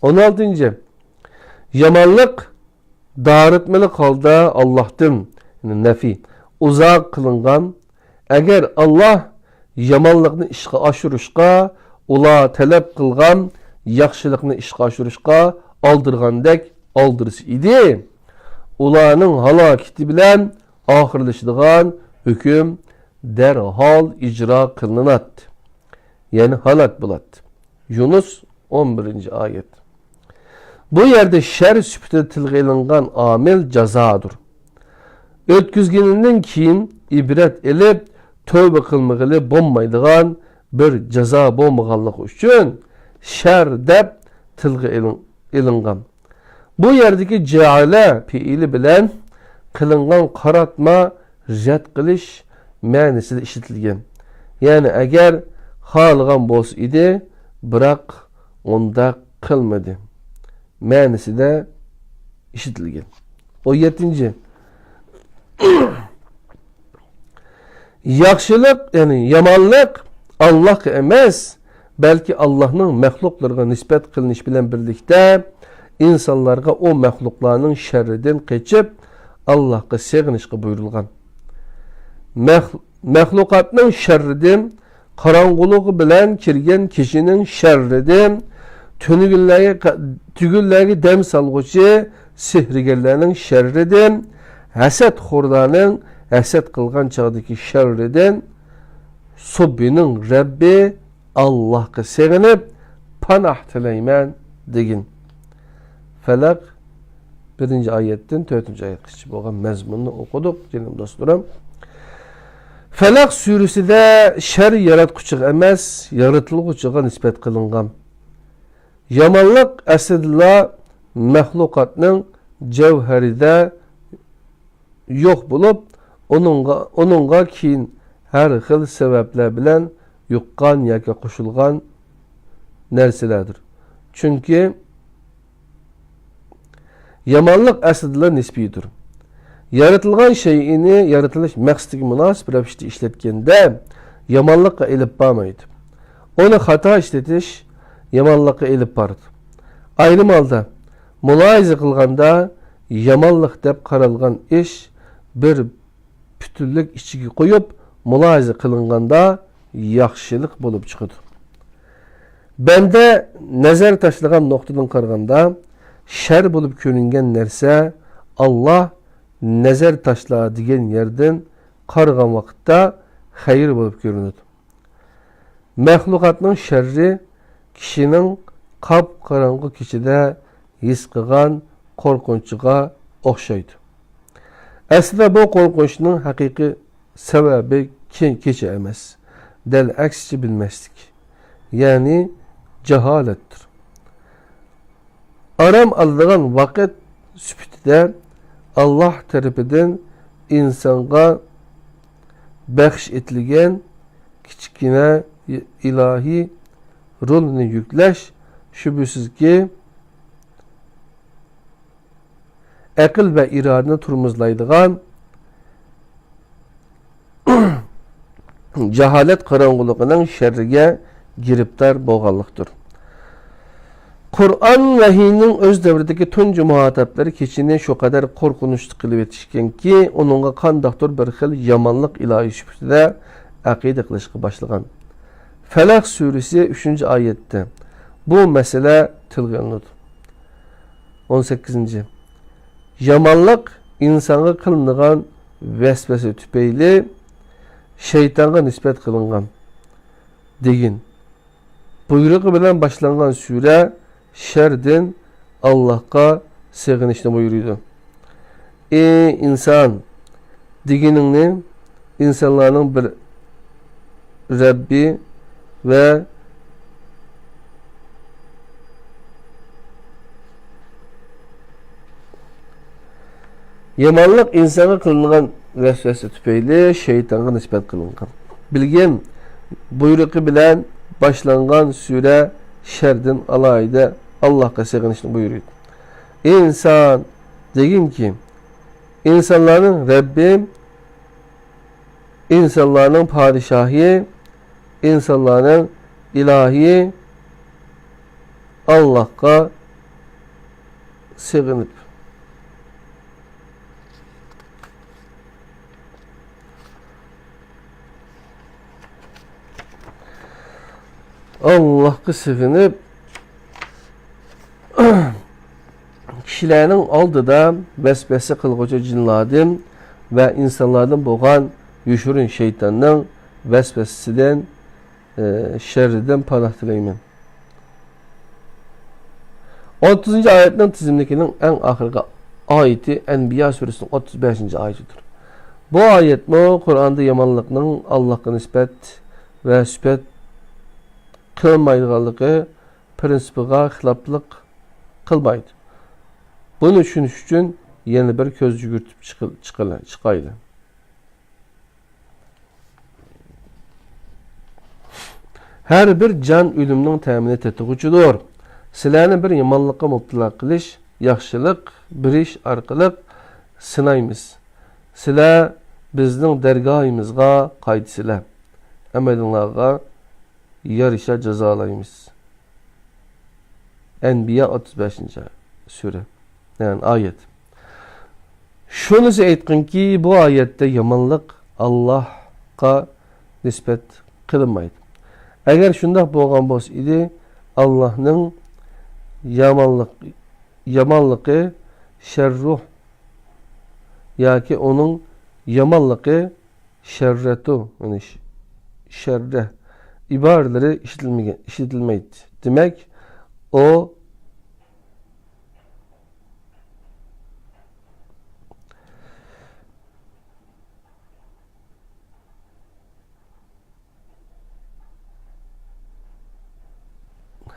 ئون ئالتىنچى، يامانلىق دارىتمىلىق ھالدا ئاللاھتىن، يەنى نەفى، ئۇزاق قىلىنغان، ئەگەر ئاللاھ يامانلىقنى ئىشقا ئاشۇرۇشقا، ئۇلار تەلەپ قىلغان ياخشىلىقنى ئىشقا ئاشۇرۇشقا ئالدىرىغاندەك ئالدىرىسا ئىدى، ئۇلارنىڭ ھالاكىتى بىلەن ئاخىرلىشىدىغان ھۆكۈم دەرھال ئىجرا قىلىناتتى. يەنى ھالاك بولاتتى. يۇنۇس، ئون بىرىنچى ئايەت. بۇ يەردە شەر سۈپىتىدە تىلغا ئېلىنغان ئامىل جازادۇر. ئۆتكۈزگىنىدىن كېيىن ئىبرەت ئېلىپ، تەۋبە قىلمىغىلى بولمايدىغان بىر جازا بولمىغانلىقى ئۈچۈن شەر دەپ تىلغا ئېلىن-، ئېلىنغان. بۇ يەردىكى جەئەلە پېئىلى بىلەن قىلىنغان قاراتما رەت قىلىش مەنىسىدە ئىشلىتىلگەن. يەنى ئەگەر خالىغان بولسا ئىدى، بىراق ئۇنداق قىلمىدى مەنىسىدە ئىشلىتىلگەن. ئون يەتتىنچى. ياخشىلىق، يەنى يامانلىق ئاللاھقا ئەمەس، بەلكى ئاللاھنىڭ مەخلۇقلىرىغا نىسبەت قىلىنىش بىلەن بىرلىكتە، ئىنسانلارغا ئۇ مەخلۇقلارنىڭ شەررىدىن قېچىپ، ئاللاھقا سېغىنىشقا بۇيرۇلغان. مەخ-، مەخلۇقاتنىڭ شەررىدىن، قاراڭغۇلۇقى بىلەن كىرگەن كېچىنىڭ شەررىدىن، تۈنۈگۈنلەرگە، تۈگۈنلەرگە دەم سالغۇچى سېھىرگەرلەرنىڭ شەررىدىن، ھەسەتخورلارنىڭ ھەسەت قىلغان چاغدىكى شەررىدىن، سۇبھىنىڭ رەببى ئاللاھقا سېغىنىپ، پاناھ تىلەيمەن، دېگىن. فەلەق، بىرىنچى ئايەتتىن تۆتىنچى ئايەتكىچە بولغان مەزمۇننى ئوقۇدۇق، جېنىم دوستلىرىم. فەلەق سۈرىسىدە شەر ياراتقۇچىغا ئەمەس، يارىتىلغۇچىغا نىسبەت قىلىنغان. يامانلىق ئەسلىدىلا مەخلۇقاتنىڭ جەۋھىرىدە يوق بولۇپ، ئۇنىڭغا، ئۇنىڭغا كېيىن ھەر خىل سەۋەبلەر بىلەن يۇققان ياكى قوشۇلغان نەرسىلەردۇر. چۈنكى يامانلىق ئەسلىدىلا نىسپىيدۇر. يارىتىلغان شەيئىنى يارىتىلىش مەقسىتىگە مۇناسىپ رەۋىشتە ئىشلەتكەندە، يامانلىققا ئېلىپ بارمايدۇ. ئۇنى خاتا ئىشلىتىش يامانلىققا ئېلىپ بارىدۇ. ئايرىم ھالدا، مۇلاھىزە قىلغاندا، يامانلىق دەپ قارالغان ئىش بىر پۈتۈنلۈك ئىچىگە قويۇپ، مۇلاھىزە قىلىنغاندا ياخشىلىق بولۇپ چىقىدۇ. بەندە نەزەر تاشلىغان نۇقتىدىن قارىغاندا، شەر بولۇپ كۆرۈنگەن نەرسە ئاللا نەزەر تاشلا دېگەن يەردىن قارىغان ۋاقىتتا خەير بولۇپ كۆرۈنىدۇ. مەخلۇقاتنىڭ شەررى كىشىنىڭ قاپقاراڭغۇ كېچىدە ھېس قىلغان قورقۇنچىغا ئوخشايدۇ. ئەسلىدە بۇ قورقۇنچنىڭ ھەقىقىي سەۋەبى كى-، كېچە ئەمەس، دەل ئەكسىچە بىلمەسلىك، يەنى جاھالەتتۇر. ئارام ئالىدىغان ۋاقىت سۈپىتىدە ئاللا تەرىپىدىن ئىنسانغا بەخش ئېتىلگەن كىچىككىنە ئىلاھىي رولنى يۈكلەش، شۈبھىسىزكى، ئەقىل ۋە ئىرادىنى تورمۇزلايدىغان جاھالەت قاراڭغۇلۇقىنىڭ شەررىگە گىرىپتار بولغانلىقتۇر. قۇرئان ۋەھىينىڭ ئۆز دەۋرىدىكى تۇنجى مۇھاتابلىرى كېچىنى شۇ قەدەر قورقۇنچلۇق قىلىۋېتىشكەنكى، ئۇنىڭغا قانداقتۇر بىر خىل يامانلىق ئىلاھى سۈپىتىدە ئەقىدە قىلىشقا باشلىغان. فەلەق سۈرىسى ئۈچىنچى ئايەتتە بۇ مەسىلە تىلغا ئېلىنىدۇ. ئون سەككىزىنچى. يامانلىق ئىنسانغا قىلىنىدىغان ۋەسۋەسە تۈپەيلى شەيتانغا نىسبەت قىلىنغان دېگىن بۇيرۇقى بىلەن باشلانغان سۈرە شەردىن ئاللاھقا سېغىنىشنى بۇيرۇيدۇ. ئى ئىنسان، دېگىنىڭنى ئىنسانلارنىڭ بىر رەببى ۋە يامانلىق ئىنسانغا قىلىنغان ۋەسۋەسە تۈپەيلى شەيتانغا نىسبەت قىلىنغان. بىلگىن، بۇيرۇقى بىلەن باشلانغان سۈرە شەردىن ئالاھىدە ئاللاھقا سېغىنىشنى بۇيرۇيدۇ. ئى ئىنسان، دېگىنكى، ئىنسانلارنىڭ رەببى، ئىنسانلارنىڭ پادىشاھى، ئىنسانلارنىڭ ئىلاھى ئاللاھقا سېغىنىپ، ئاللاھقا سېغىنىپ، كىشىلەرنىڭ ئالدىدا ۋەسۋەسە قىلغۇچى جىنلاردىن ۋە ئىنسانلاردىن بولغان يوشۇرۇن شەيتاننىڭ ۋەسۋەسىسىدىن، ئى، شەررىدىن پاناھ تىلەيمەن. ئوتتۇزىنچى ئايەتنىڭ تىزىملىكىنىڭ ئەڭ ئاخىرقى ئايىتى ئەنبىيا سۈرىسىنىڭ ئوتتۇز بەشىنچى ئايىتىدۇر. بۇ ئايەتمۇ قۇرئاندا يامانلىقنىڭ ئاللاھقا نىسبەت ۋە سۈپەت قىلىنمايدىغانلىقى پىرىنسىپىغا خىلاپلىق قىلمايدۇ. بۇنى چۈشىنىش ئۈچۈن يەنە بىر كۆز يۈگۈرتۈپ چىقىل-، چىقىلى-، چىقايلى. ھەر بىر جان ئۆلۈمنىڭ تەمىنى تېتىغۇچىدۇر. سىلەرنى بىر يامانلىققا مۇپتىلا قىلىش، ياخشىلىق بېرىش ئارقىلىق سىنايمىز. سىلەر بىزنىڭ دەرگاھىمىزغا قايتىسىلەر. ئەمەلىڭلارغا يارىشا جازالايمىز. ئەنبىيا ئوتتۇز بەشىنچى سۈرە، يەنى ئايەت. شۇنىسى ئېيتقىنكى، بۇ ئايەتتە يامانلىق ئاللاھقا نىسبەت قىلىنمايدۇ. ئەگەر شۇنداق بولغان بولسا ئىدى، ئاللاھنىڭ يامانلىق، يامانلىقى شەررۇھ ياكى ئۇنىڭ يامانلىقى شەررەتۇ، يەنى ش-، شەررە ئىبارىلىرى ئىشلىتىلمىگەن، ئىشلىتىلمەيدۇ. دېمەك، ئۇ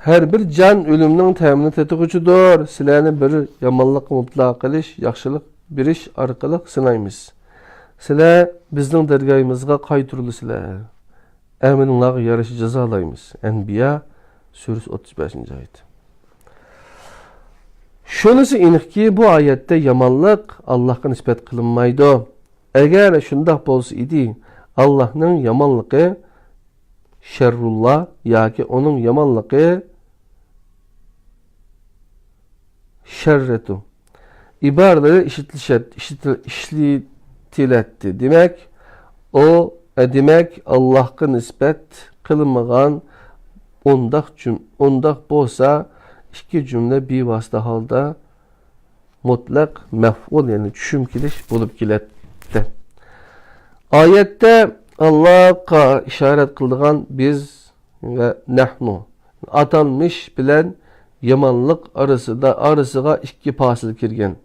ھەر بىر جان ئۆلۈمنىڭ تەمىنى تېتىغۇچىدۇر. سىلەرنى بىر يامانلىققا مۇپتىلا قىلىش، ياخشىلىق بېرىش ئارقىلىق سىنايمىز. سىلەر بىزنىڭ دەرگاھىمىزغا قايتۇرۇلىسىلەر. ئەمىلىڭلارغا يارىشا جازالايمىز. ئەنبىيا سۈرىسى ئوتتۇز بەشىنچى ئايەت. شۇنىسى ئېنىقكى، بۇ ئايەتتە يامانلىق ئاللاھقا نىسبەت قىلىنمايدۇ. ئەگەر شۇنداق بولسا ئىدى، ئاللاھنىڭ يامانلىقى شەررۇللا ياكى ئۇنىڭ يامانلىقى شەررەتۇ ئىبارىلىرى ئىشلىتىلىشەت-، ئىشلىتىل-، ئىشلىتىلەتتى. دېمەك، ئۇ، ئە، دېمەك، ئاللاھقا نىسبەت قىلىنمىغان ئۇنداق جۈم-، ئۇنداق بولسا، ئىككى جۈملە بىۋاسىتە ھالدا مۇتلەق مەفئۇل، يەنى چۈشۈم كېلىش بولۇپ كېلەتتى. ئايەتتە ئاللاھقا ئىشارەت قىلىدىغان بىز ۋە نەھنۇ ئاتالمىش بىلەن يامانلىق ئارىسىدا، ئارىسىغا ئىككى پاسىل كىرگەن.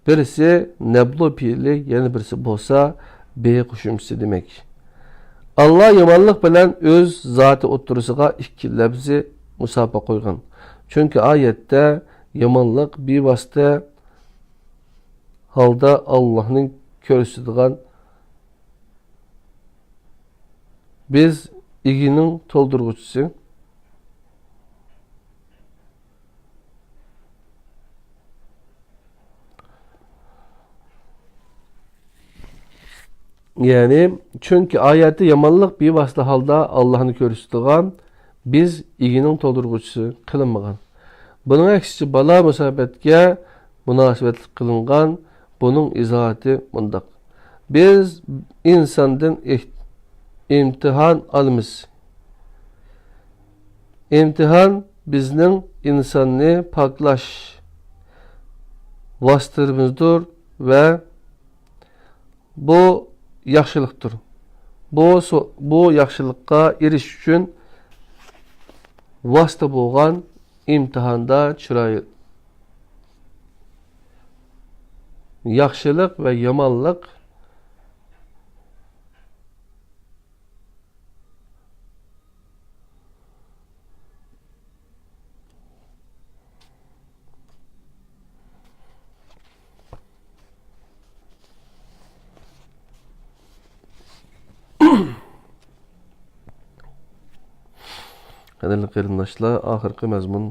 بىرسى نەبلۇ پېئلى، يەنە بىرسى بولسا بى قوشۇمچىسى دېمەك. ئاللا يامانلىق بىلەن ئۆز زاتى ئوتتۇرىسىغا ئىككى لەپزى مۇساپە قويغان. چۈنكى ئايەتتە يامانلىق بىۋاسىتە ھالدا ئاللانىڭ كۆرسىتىدىغان بىز ئىگىنىڭ تولدۇرغۇچىسى. يەنى، چۈنكى ئايەتتە يامانلىق بىۋاسىتە ھالدا ئاللانى كۆرسىتىدىغان بىز ئىگىنىڭ تولدۇرغۇچىسى قىلىنمىغان. بۇنىڭ ئەكسىچە، بالا مۇسىبەتكە مۇناسىۋەتلىك قىلىنغان. بۇنىڭ ئىزاھاتى مۇنداق: بىز ئىنساندىن ئىھ-، ئىمتىھان ئالىمىز. ئىمتىھان بىزنىڭ ئىنساننى پاكلاش ۋاسىتىلىرىمىزدۇر ۋە بۇ ياخشىلىقتۇر. بۇ سو-، بۇ ياخشىلىققا ئېرىشىش ئۈچۈن ۋاسىتە بولغان ئىمتىھاندا چىراي-، ياخشىلىق ۋە يامانلىق قەدىرلىك قېرىنداشلار، ئاخىرقى مەزمۇن،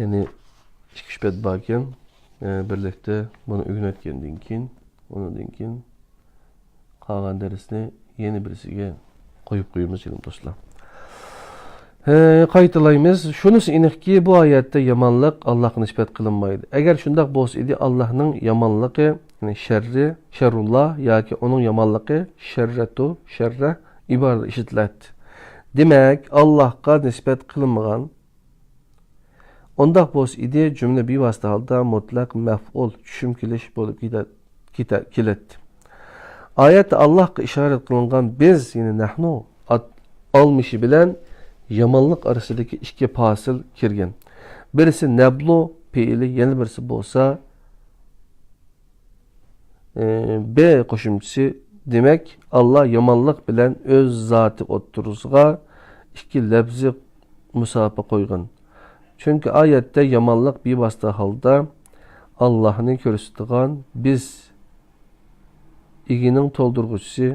يەنى ئۈچ بەت باركەن، ئە، بىرلىكتە بۇنى ئۆگىنىۋەتكەندىن كېيىن، ئۇنىڭدىن كېيىن قالغان دەرسنى يەنە بىرسىگە قويۇپ قويىمىز، جېنىم دوستلار. ھە، قايتىلايمىز. شۇنىسى ئېنىقكى، بۇ ئايەتتە يامانلىق ئاللاھقا نىسبەت قىلىنمايدۇ. ئەگەر شۇنداق بولسا ئىدى، ئاللاھنىڭ يامانلىقى، يەنى شەررى، شەررۇللا ياكى ئۇنىڭ يامانلىقى، شەررەتۇ، شەررە ئىبارىلىرى ئىشلىتىلەتتى. دېمەك، ئاللاھقا نىسبەت قىلىنمىغان ئۇنداق بولسا ئىدى، جۈملە بىۋاسىتە ھالدا مۇتلەق مەفئۇل، چۈشۈم كېلىش بولۇپ كېتە-، كېتە-، كېلەتتى. ئايەتتە ئاللاھقا ئىشارەت قىلىنغان بىز، يەنى نەھنۇ، ئات-، ئالمىشى بىلەن يامانلىق ئارىسىدىكى ئىككى پاسىل كىرگەن. بىرسى نەبلۇ پېئىلى، يەنە بىرسى بولسا ئى، بى قوشۇمچىسى. دېمەك، ئاللا يامانلىق بىلەن ئۆز زاتى ئوتتۇرىسىغا ئىككى لەپزى مۇساپە قويغان. چۈنكى ئايەتتە يامانلىق بىۋاسىتە ھالدا ئاللانى كۆرسىتىدىغان بىز ئىگىنىڭ تولدۇرغۇچىسى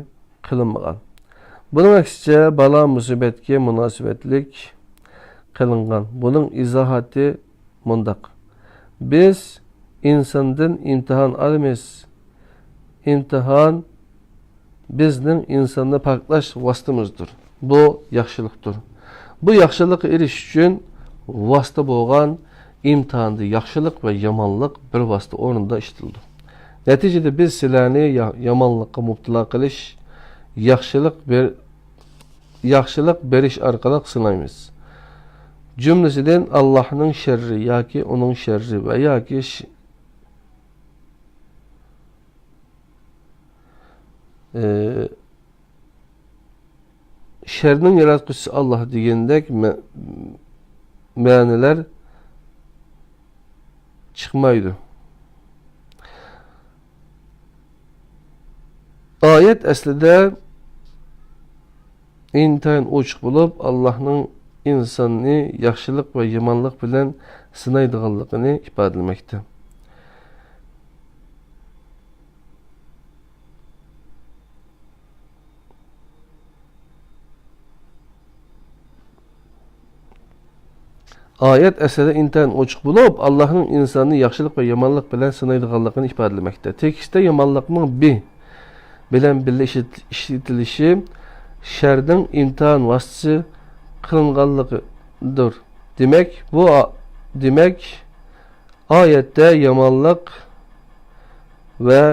قىلىنمىغان. بۇنىڭ ئەكسىچە، بالا-مۇسىبەتكە مۇناسىۋەتلىك قىلىنغان. بۇنىڭ ئىزاھاتى مۇنداق: بىز ئىنساندىن ئىمتىھان ئالىمىز. ئىمتىھان بىزنىڭ ئىنساننى پاكلاش ۋاسىتىمىزدۇر. بۇ ياخشىلىقتۇر. بۇ ياخشىلىققا ئېرىشىش ئۈچۈن ۋاسىتە بولغان ئىمتىھاندا ياخشىلىق ۋە يامانلىق بىر ۋاسىتە ئورنىدا ئىشلىتىلىدۇ. نەتىجىدە بىز سىلەرنى يا-، يامانلىققا مۇپتىلا قىلىش، ياخشىلىق بېر-، ياخشىلىق بېرىش ئارقىلىق سىنايمىز. جۈملىسىدىن، ئاللاھنىڭ شەررى ياكى ئۇنىڭ شەررى ۋە ياكى ش-، ئى، شەرنىڭ ياراتقۇچىسى ئاللاھ دېگەندەك مە-، مەنىلەر چىقمايدۇ. ئايەت ئەسلىدە ئىنتايىن ئوچۇق بولۇپ، ئاللاھنىڭ ئىنساننى ياخشىلىق ۋە يامانلىق بىلەن سىنايدىغانلىقىنى ئىپادىلىمەكتە. ئايەت ئەسلىدە ئىنتايىن ئوچۇق بولۇپ، ئاللاھنىڭ ئىنساننى ياخشىلىق ۋە يامانلىق بىلەن سىنايدىغانلىقىنى ئىپادىلىمەكتە. تېكىستتە يامانلىقنىڭ بى بىلەن بىللە ئىشلىت-، ئىشلىتىلىشى شەرنىڭ ئىمتىھان ۋاسىتىسى قىلىنغانلىقىدۇر. دېمەك، بۇ ئا-، دېمەك، ئايەتتە يامانلىق ۋە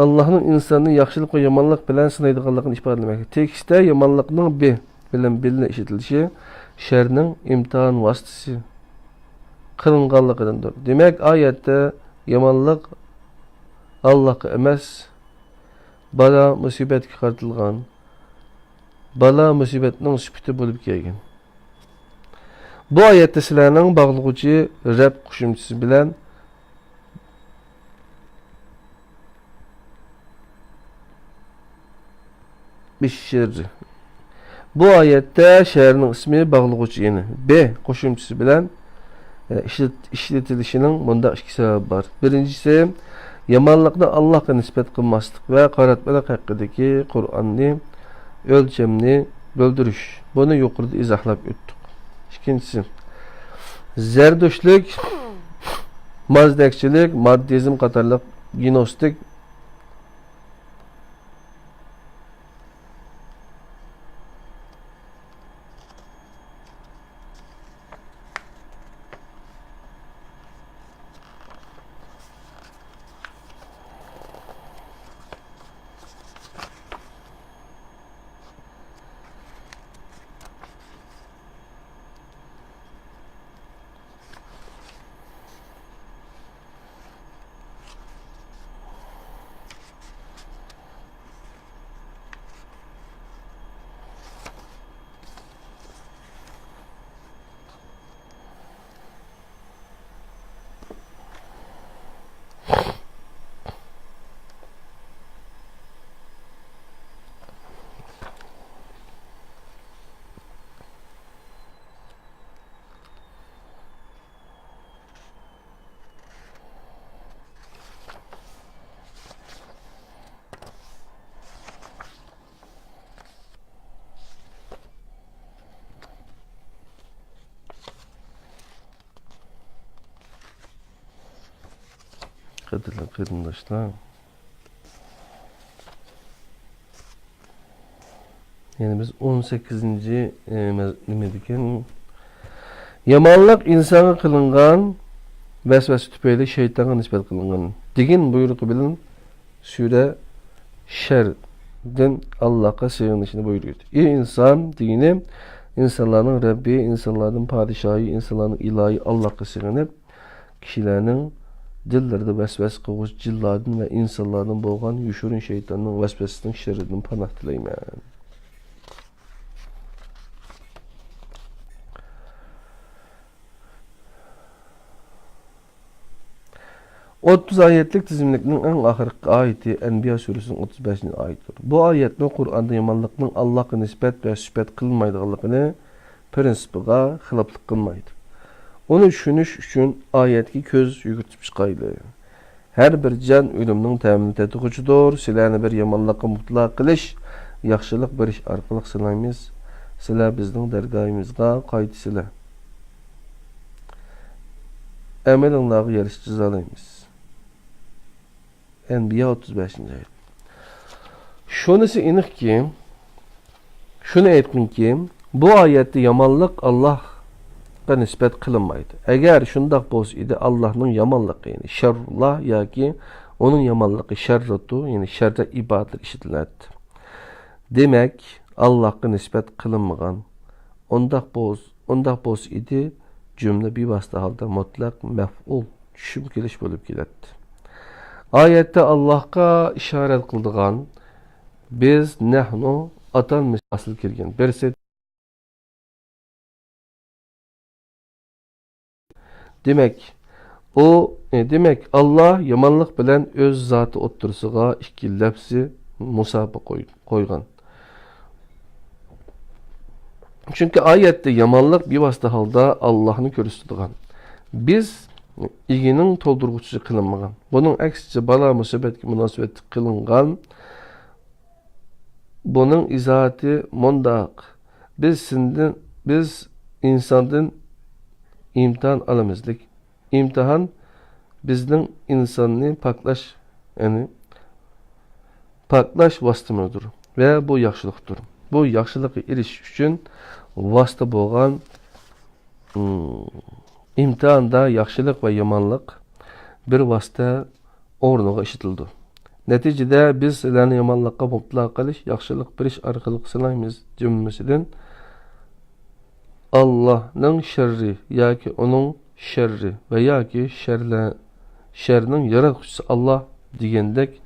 ئاللاھنىڭ ئىنساننى ياخشىلىق ۋە يامانلىق بىلەن سىنايدىغانلىقىنى ئىپادىلىمەكتە. تېكىستتە يامانلىقنىڭ بى بىلەن بىللە ئىشلىتىلىشى شەرنىڭ ئىمتىھان ۋاسىتىسى قىلىنغانلىقىدىندۇر. دېمەك، ئايەتتە يامانلىق ئاللاھقا ئەمەس، بالا-مۇسىبەتكە قارىتىلغان، بالا-مۇسىبەتنىڭ سۈپىتى بولۇپ كەلگەن. بۇ ئايەتتە سىلەرنىڭ باغلىغۇچى رەب قوشۇمچىسى بىلەن بىششىر. بۇ ئايەتتە شەرنىڭ ئىسمى باغلىغۇچى، يەنى بى قوشۇمچىسى بىلەن، ئە، ئىشلىت-، ئىشلىتىلىشىنىڭ مۇنداق ئىككى سەۋەبى بار. بىرىنچىسى، يامانلىقنى ئاللاھقا نىسبەت قىلماسلىق ۋە قاراتمىلىق ھەققىدىكى قۇرئاننى ئۆلچەمنى بىلدۈرۈش. بۇنى يۇقىرىدا ئىزاھلاپ ئۆتتۇق. ئىككىنچىسى، زەردۇشتلۇق، مازدەكچىلىك، ماددىزم قاتارلىق گنوستىك قەدىرلىك قېرىنداشلار، يەنە بىز ئون سەككىزىنچى، ئە، مەز-، نېمىدىكىن؟ يامانلىق ئىنسانغا قىلىنغان ۋەسۋەسە تۈپەيلى شەيتانغا نىسبەت قىلىنغان دېگەن بۇيرۇقى بىلەن سۈرە شەردىن ئاللاھقا سېغىنىشنى بۇيرۇيدۇ. ئى ئىنسان دېگىنى ئىنسانلارنىڭ رەببى، ئىنسانلاردىن پادىشاھى، ئىنسانلارنىڭ ئىلاھى ئاللاھقا سېغىنىپ، كىشىلەرنىڭ دىللىرىدا ۋەسۋەسە قىلغۇچى جىنلاردىن ۋە ئىنسانلاردىن بولغان يوشۇرۇن شەيتاننىڭ ۋەسۋەسىسىنىڭ شەررىدىن پاناھ تىلەيمەن. ئوتتۇز ئايەتلىك تىزىملىكنىڭ ئەڭ ئاخىرقى ئايىتى ئەنبىيا سۈرىسىنىڭ ئوتتۇز بەشىنچى ئايىتىدۇر. بۇ ئايەتمۇ قۇرئاندا يامانلىقنىڭ ئاللاھقا نىسبەت ۋە سۈپەت قىلىنمايدىغانلىقىنى پرىنسىپىغا خىلاپلىق قىلمايدۇ. ئۇنى چۈشىنىش ئۈچۈن ئايەتكە كۆز يۈگۈرتۈپ چىقايلى. ھەر بىر جان ئۆلۈمنىڭ تەمىنى تېتىغۇچىدۇر. سىلەرنى بىر يامانلىققا مۇپتىلا قىلىش، ياخشىلىق بېرىش ئارقىلىق سىنايمىز. سىلەر بىزنىڭ دەرگاھىمىزغا قايتىسىلەر. ئەمىلىڭلارغا يارىشا جازالايمىز. ئەنبىيا ئوتتۇز بەشىنچى ئايەت. شۇنىسى ئېنىقكى، شۇنى ئېيتقىنكى، بۇ ئايەتتە يامانلىق ئاللاھقا نىسبەت قىلىنمايدۇ. ئەگەر شۇنداق بولسا ئىدى، ئاللاھنىڭ يامانلىقى، يەنى شەررۇللا ياكى ئۇنىڭ يامانلىقى شەررۇتۇ، يەنى شەررە ئىبارەتلەر ئىشلىتىلەتتى. دېمەك، ئاللاھقا نىسبەت قىلىنمىغان. ئۇنداق بولس-، ئۇنداق بولسا ئىدى، جۈملە بىۋاسىتە ھالدا مۇتلەق مەفئۇل چۈشۈم كېلىش بولۇپ كېلەتتى. ئايەتتە ئاللاھقا ئىشارەت قىلىدىغان بىز، نەھنۇ، ئاتالمىشى ھاسىل كەلگەن بىرسى. دېمەك، ئۇ، ئى، دېمەك، ئاللا يامانلىق بىلەن ئۆز زاتى ئوتتۇرىسىغا ئىككى لەپزى مۇساپە قوي-، قويغان. چۈنكى ئايەتتە يامانلىق بىۋاسىتە ھالدا ئاللاھنى كۆرسىتىدىغان. بىز ئىگىنىڭ تولدۇرغۇچىسى قىلىنمىغان. بۇنىڭ ئەكسىچە، بالا مۇسىبەتكە مۇناسىۋەتلىك قىلىنغان. بۇنىڭ ئىزاھاتى مۇنداق: بىز سىندىن، بىز ئىنساندىن ئىمتىھان ئالىمىز. ئىمتىھان بىزنىڭ ئىنساننى پاكلاش، يەنى پاكلاش ۋاسىتىمىزدۇر ۋە بۇ ياخشىلىقتۇر. بۇ ياخشىلىققا ئېرىشىش ئۈچۈن ۋاسىتە بولغان، ئىم، ئىمتىھاندا ياخشىلىق ۋە يامانلىق بىر ۋاسىتە ئورنىغا ئىشلىتىلىدۇ. نەتىجىدە، بىز سىلەرنى يامانلىققا مۇپتىلا قىلىش، ياخشىلىق بېرىش ئارقىلىق سىنايمىز. جۈملىسىدىن، ئاللاھنىڭ شەررى ياكى ئۇنىڭ شەررى ۋە ياكى شەرلە-، شەرنىڭ ياراتقۇچىسى ئاللاھ دېگەندەك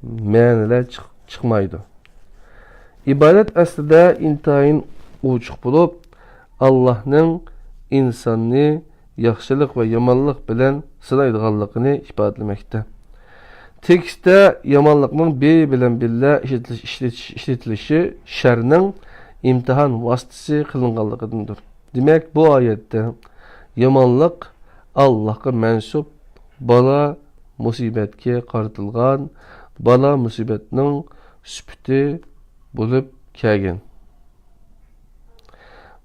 مەنىلەر چىق-، چىقمايدۇ. ئىبادەت ئەسلىدە ئىنتايىن ئوچۇق بولۇپ، ئاللاھنىڭ ئىنساننى ياخشىلىق ۋە يامانلىق بىلەن سىنايدىغانلىقىنى ئىپادىلىمەكتە. تېكىستتە يامانلىقنىڭ بى بىلەن بىللە ئىشلىتىلىش، ئىشلىتىش، ئىشلىتىلىشى شەرنىڭ ئىمتىھان ۋاسىتىسى قىلىنغانلىقىدىندۇر. دېمەك، بۇ ئايەتتە يامانلىق ئاللاھقا مەنسۇپ بالا مۇسىبەتكە قارىتىلغان، بالا مۇسىبەتنىڭ سۈپىتى بولۇپ كەلگەن.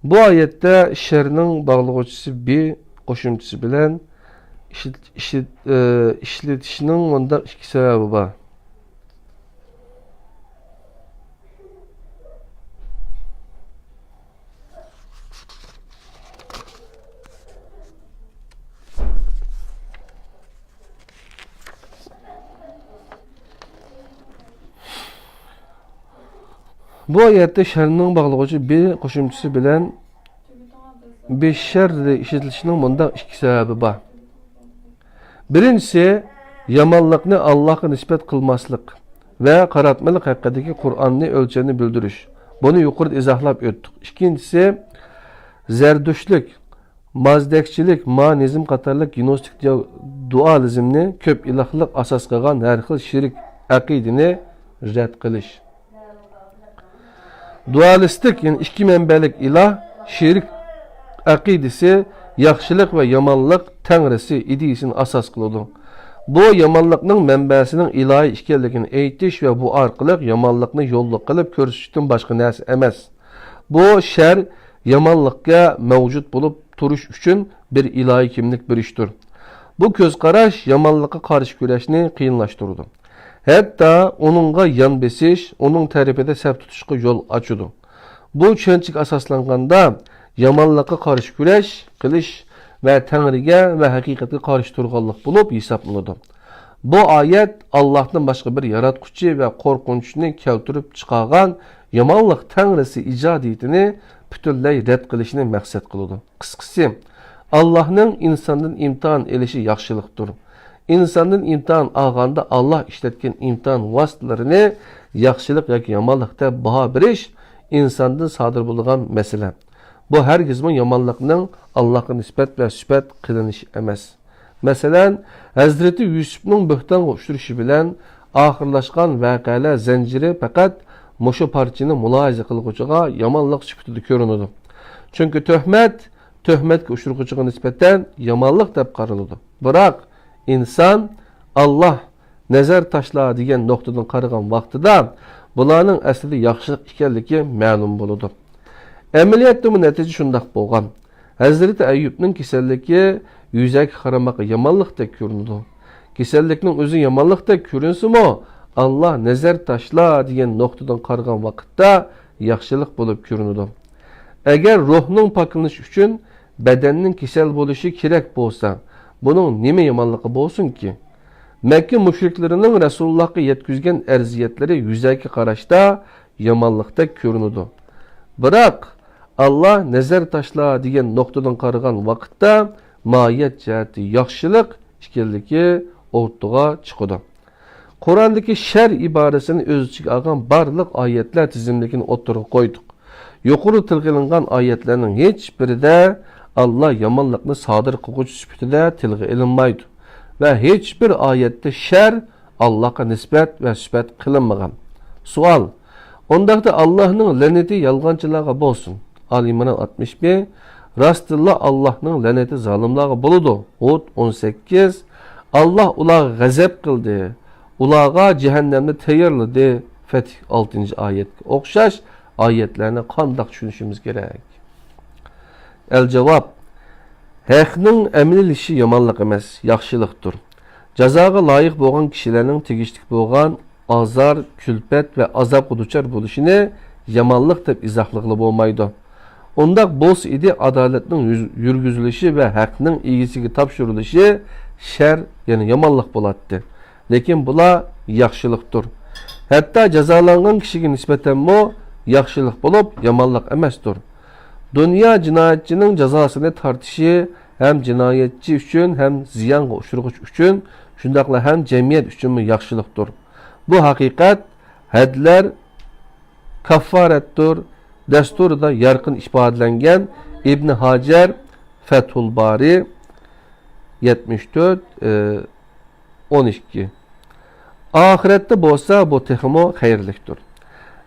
بۇ ئايەتتە شەرنىڭ باغلىغۇچىسى بى قوشۇمچىسى بىلەن ئىشلىت-، ئىشلىت-، ئى، ئىشلىتىشنىڭ مۇنداق ئىككى سەۋەبى بار. بۇ ئايەتتە شەرنىڭ باغلىغۇچى بى قوشۇمچىسى بىلەن بى شەررى ئىشلىتىلىشىنىڭ مۇنداق ئىككى سەۋەبى بار. بىرىنچىسى، يامانلىقنى ئاللاھقا نىسبەت قىلماسلىق ۋە قاراتمىلىق ھەققىدىكى قۇرئاننى ئۆلچەمنى بىلدۈرۈش. بۇنى يۇقىرىدا ئىزاھلاپ ئۆتتۇق. ئىككىنچىسى، زەردۇشتلۇق، مازدەكچىلىك، مانىزم قاتارلىق گنوستىك دۇ-، دۇئالىزمنى، كۆپ ئىلاھلىق ئاساس قىلغان ھەر خىل شېرىك ئەقىدىنى رەت قىلىش. دۇئالىستىك، يەنى ئىككى مەنبەلىك ئىلاھ، شېرىك ئەقىدىسى ياخشىلىق ۋە يامانلىق تەڭرىسى ئىدىيىسىنى ئاساس قىلىدۇ. بۇ يامانلىقنىڭ مەنبەسىنىڭ ئىلاھى ئىكەنلىكىنى ئېيتىش ۋە بۇ ئارقىلىق يامانلىقنى يوللۇق قىلىپ كۆرسىتىشتىن باشقا نەرسە ئەمەس. بۇ شەر يامانلىققا مەۋجۇت بولۇپ تۇرۇش ئۈچۈن بىر ئىلاھىي كىملىك بېرىشتۇر. بۇ كۆز قاراش يامانلىققا قارشى كۈرەشنى قىيىنلاشتۇرىدۇ. ھەتتا ئۇنىڭغا يان بېسىش، ئۇنىڭ تەرىپىدە سەپ تۇتۇشقا يول ئاچىدۇ. بۇ چۈشەنچىگە ئاساسلانغاندا، يامانلىققا قارشى كۈرەش قىلىش ۋە تەڭرىگە ۋە ھەقىقەتكە قارشى تۇرغانلىق بولۇپ ھېسابلىنىدۇ. بۇ ئايەت ئاللاھتىن باشقا بىر ياراتقۇچى ۋە قورقۇنچنى كەلتۈرۈپ چىقارغان يامانلىق تەڭرىسى ئىجادىيىتىنى پۈتۈنلەي رەت قىلىشنى مەقسەت قىلىدۇ. قىسقىسى، ئاللاھنىڭ ئىنساندىن ئىمتىھان ئېلىشى ياخشىلىقتۇر. ئىنساندىن ئىمتىھان ئالغاندا، ئاللاھ ئىشلەتكەن ئىمتىھان ۋاسىتىلىرىنى ياخشىلىق ياكى يامانلىق دەپ باھا بېرىش ئىنساندىن سادىر بولىدىغان مەسىلە. بۇ ھەرگىزمۇ يامانلىقنىڭ ئاللاھقا نىسبەت ۋە سۈپەت قىلىنىشى ئەمەس. مەسىلەن، ھەزرىتى يۈسۈپنىڭ بۆھتانغا ئۇچرىشى بىلەن ئاخىرلاشقان ۋەقەلەر زەنجىرى پەقەت مۇشۇ پارچىنى مۇلاھىزە قىلغۇچىغا يامانلىق سۈپىتىدە كۆرۈنىدۇ. چۈنكى تۆھمەت تۆھمەتكە ئۇچرىغۇچىغا نىسبەتەن يامانلىق دەپ قارىلىدۇ. بىراق، ئىنسان ئاللاھ نەزەر تاشلا دېگەن نۇقتىدىن قارىغان ۋاقتىدا، بۇلارنىڭ ئەسلىدە ياخشىلىق ئىكەنلىكى مەلۇم بولىدۇ. ئەمەلىيەتتىمۇ نەتىجە شۇنداق بولغان. ھەزرىتى ئەييۇبنىڭ كېسەللىكى يۈزەكى قارىماققا يامانلىقتەك كۆرۈنىدۇ. كېسەللىكنىڭ ئۆزى يامانلىقتەك كۆرۈنسىمۇ، ئاللاھ نەزەر تاشلا دېگەن نۇقتىدىن قارىغان ۋاقىتتا ياخشىلىق بولۇپ كۆرۈنىدۇ. ئەگەر روھنىڭ پاكلىنىشى ئۈچۈن بەدەننىڭ كېسەل بولۇشى كېرەك بولسا، بۇنىڭ نېمە يامانلىقى بولسۇنكى؟ مەككە مۇشرىكلىرىنىڭ رەسۇلۇللاھقا يەتكۈزگەن ئەزىيەتلىرى يۈزەكى قاراشتا يامانلىقتەك كۆرۈنىدۇ. بىراق، ئاللاھ نەزەر تاشلا دېگەن نۇقتىدىن قارىغان ۋاقىتتا ماھىيەت جەھەتتە ياخشىلىق ئىكەنلىكى ئوتتۇرىغا چىقىدۇ. قۇرئاندىكى شەر ئىبارىسىنى ئۆز ئىچىگە ئالغان بارلىق ئايەتلەر تىزىملىكىنى ئوتتۇرىغا قويدۇق. يۇقىرىدا تىلغا ئېلىنغان ئايەتلەرنىڭ ھېچبىرىدە ئاللاھ يامانلىقنى سادىر قىلغۇچى سۈپىتىدە تىلغا ئېلىنمايدۇ ۋە ھېچبىر ئايەتتە شەر ئاللاھقا نىسبەت ۋە سۈپەت قىلىنمىغان. سوئال: ئۇنداقتا ئاللاھنىڭ لەنىتى يالغانچىلارغا بولسۇن. ئال ئىمران ئاتمىش بىر. راستتىنلا ئاللاھنىڭ لەنىتى زالىملارغا بولىدۇ. ھۇد ئون سەككىز. ئاللاھ ئۇلارغا غەزەپ قىلدى، ئۇلارغا جەھەننەمنى تەييارلىدى. فەتھ ئالتىنچى ئايەتكە ئوخشاش ئايەتلەرنى قانداق چۈشىنىشىمىز كېرەك؟ ئەل جاۋاب: ھەقنىڭ ئەمەلىيلىشىشى يامانلىق ئەمەس، ياخشىلىقتۇر. جازاغا لايىق بولغان كىشىلەرنىڭ تېگىشلىك بولغان ئازار، كۈلپەت ۋە ئازابقا دۇچار بولۇشىنى يامانلىق دەپ ئىزاھلىغىلى بولمايدۇ. ئۇنداق بولسا ئىدى، ئادالەتنىڭ يۈز-، يۈرگۈزۈلۈشى ۋە ھەقنىڭ ئىگىسىگە تاپشۇرۇلۇشى شەر، يەنى يامانلىق بولاتتى. لېكىن بۇلار ياخشىلىقتۇر. ھەتتا جازالانغان كىشىگە نىسبەتەنمۇ ياخشىلىق بولۇپ، يامانلىق ئەمەستۇر. دۇنيا جىنايەتچىنىڭ جازاسىنى تارتىشى ھەم جىنايەتچى ئۈچۈن، ھەم زىيانغا ئۇچرىغۇچى ئۈچۈن، شۇنداقلا ھەم جەمئىيەت ئۈچۈنمۇ ياخشىلىقتۇر. بۇ ھەقىقەت ھەدلەر كاففارەتتۇر دەستۇرىدا يارقىن ئىپادىلەنگەن. ئىبن ھاجەر، فەتھۇل بارى، يەتمىش تۆت، ئون ئىككى. ئاخىرەتتە بولسا بۇ تېخىمۇ خەيرلىكتۇر.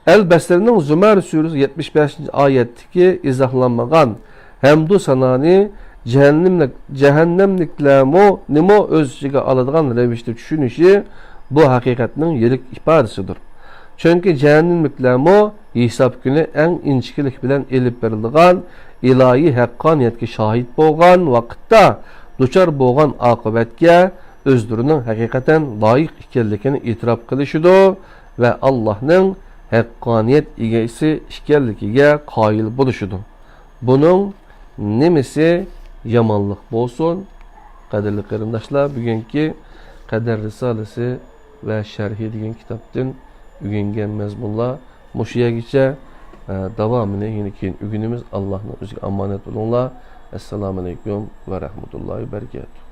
ئەل بەسرىنىڭ زۇمەر سۈرىسى يەتمىش بەشىنچى ئايەتتىكى ئىزاھلانمىغان ھەمدۇ سانانى جەھەننەملىك، جەھەننەملىكلەرمۇ نىمۇ ئۆز ئىچىگە ئالىدىغان رەۋىشتە چۈشىنىشى بۇ ھەقىقەتنىڭ يىرىك ئىپادىسىدۇر. چۈنكى جەھەننەملىكلەرمۇ ھېساب كۈنى ئەڭ ئىنچىكىلىك بىلەن ئېلىپ بېرىلىدىغان ئىلاھىي ھەققانىيەتكە شاھىت بولغان ۋاقىتتا دۇچار بولغان ئاقىۋەتكە ئۆزلىرىنىڭ ھەقىقەتەن لايىق ئىكەنلىكىنى ئېتىراپ قىلىشىدۇ ۋە ئاللاھنىڭ ھەققانىيەت ئىگىسى ئىكەنلىكىگە قايىل بولۇشىدۇ. بۇنىڭ نېمىسى يامانلىق بولسۇن؟ قەدىرلىك قېرىنداشلار، بۈگۈنكى قەدەر رىسالىسى ۋە شەرھى دېگەن كىتابتىن ئۆگەنگەن مەزمۇنلار مۇشۇ يەرگىچە. ئە، داۋامىنى يەنە كېيىن ئۆگىنىمىز. ئاللاھنىڭ ئۆزىگە ئامانەت بولۇڭلار. ئەسسالامۇئەلەيكۇم ۋە رەھمەتۇللاھى ۋە بەرىكاتۇھ.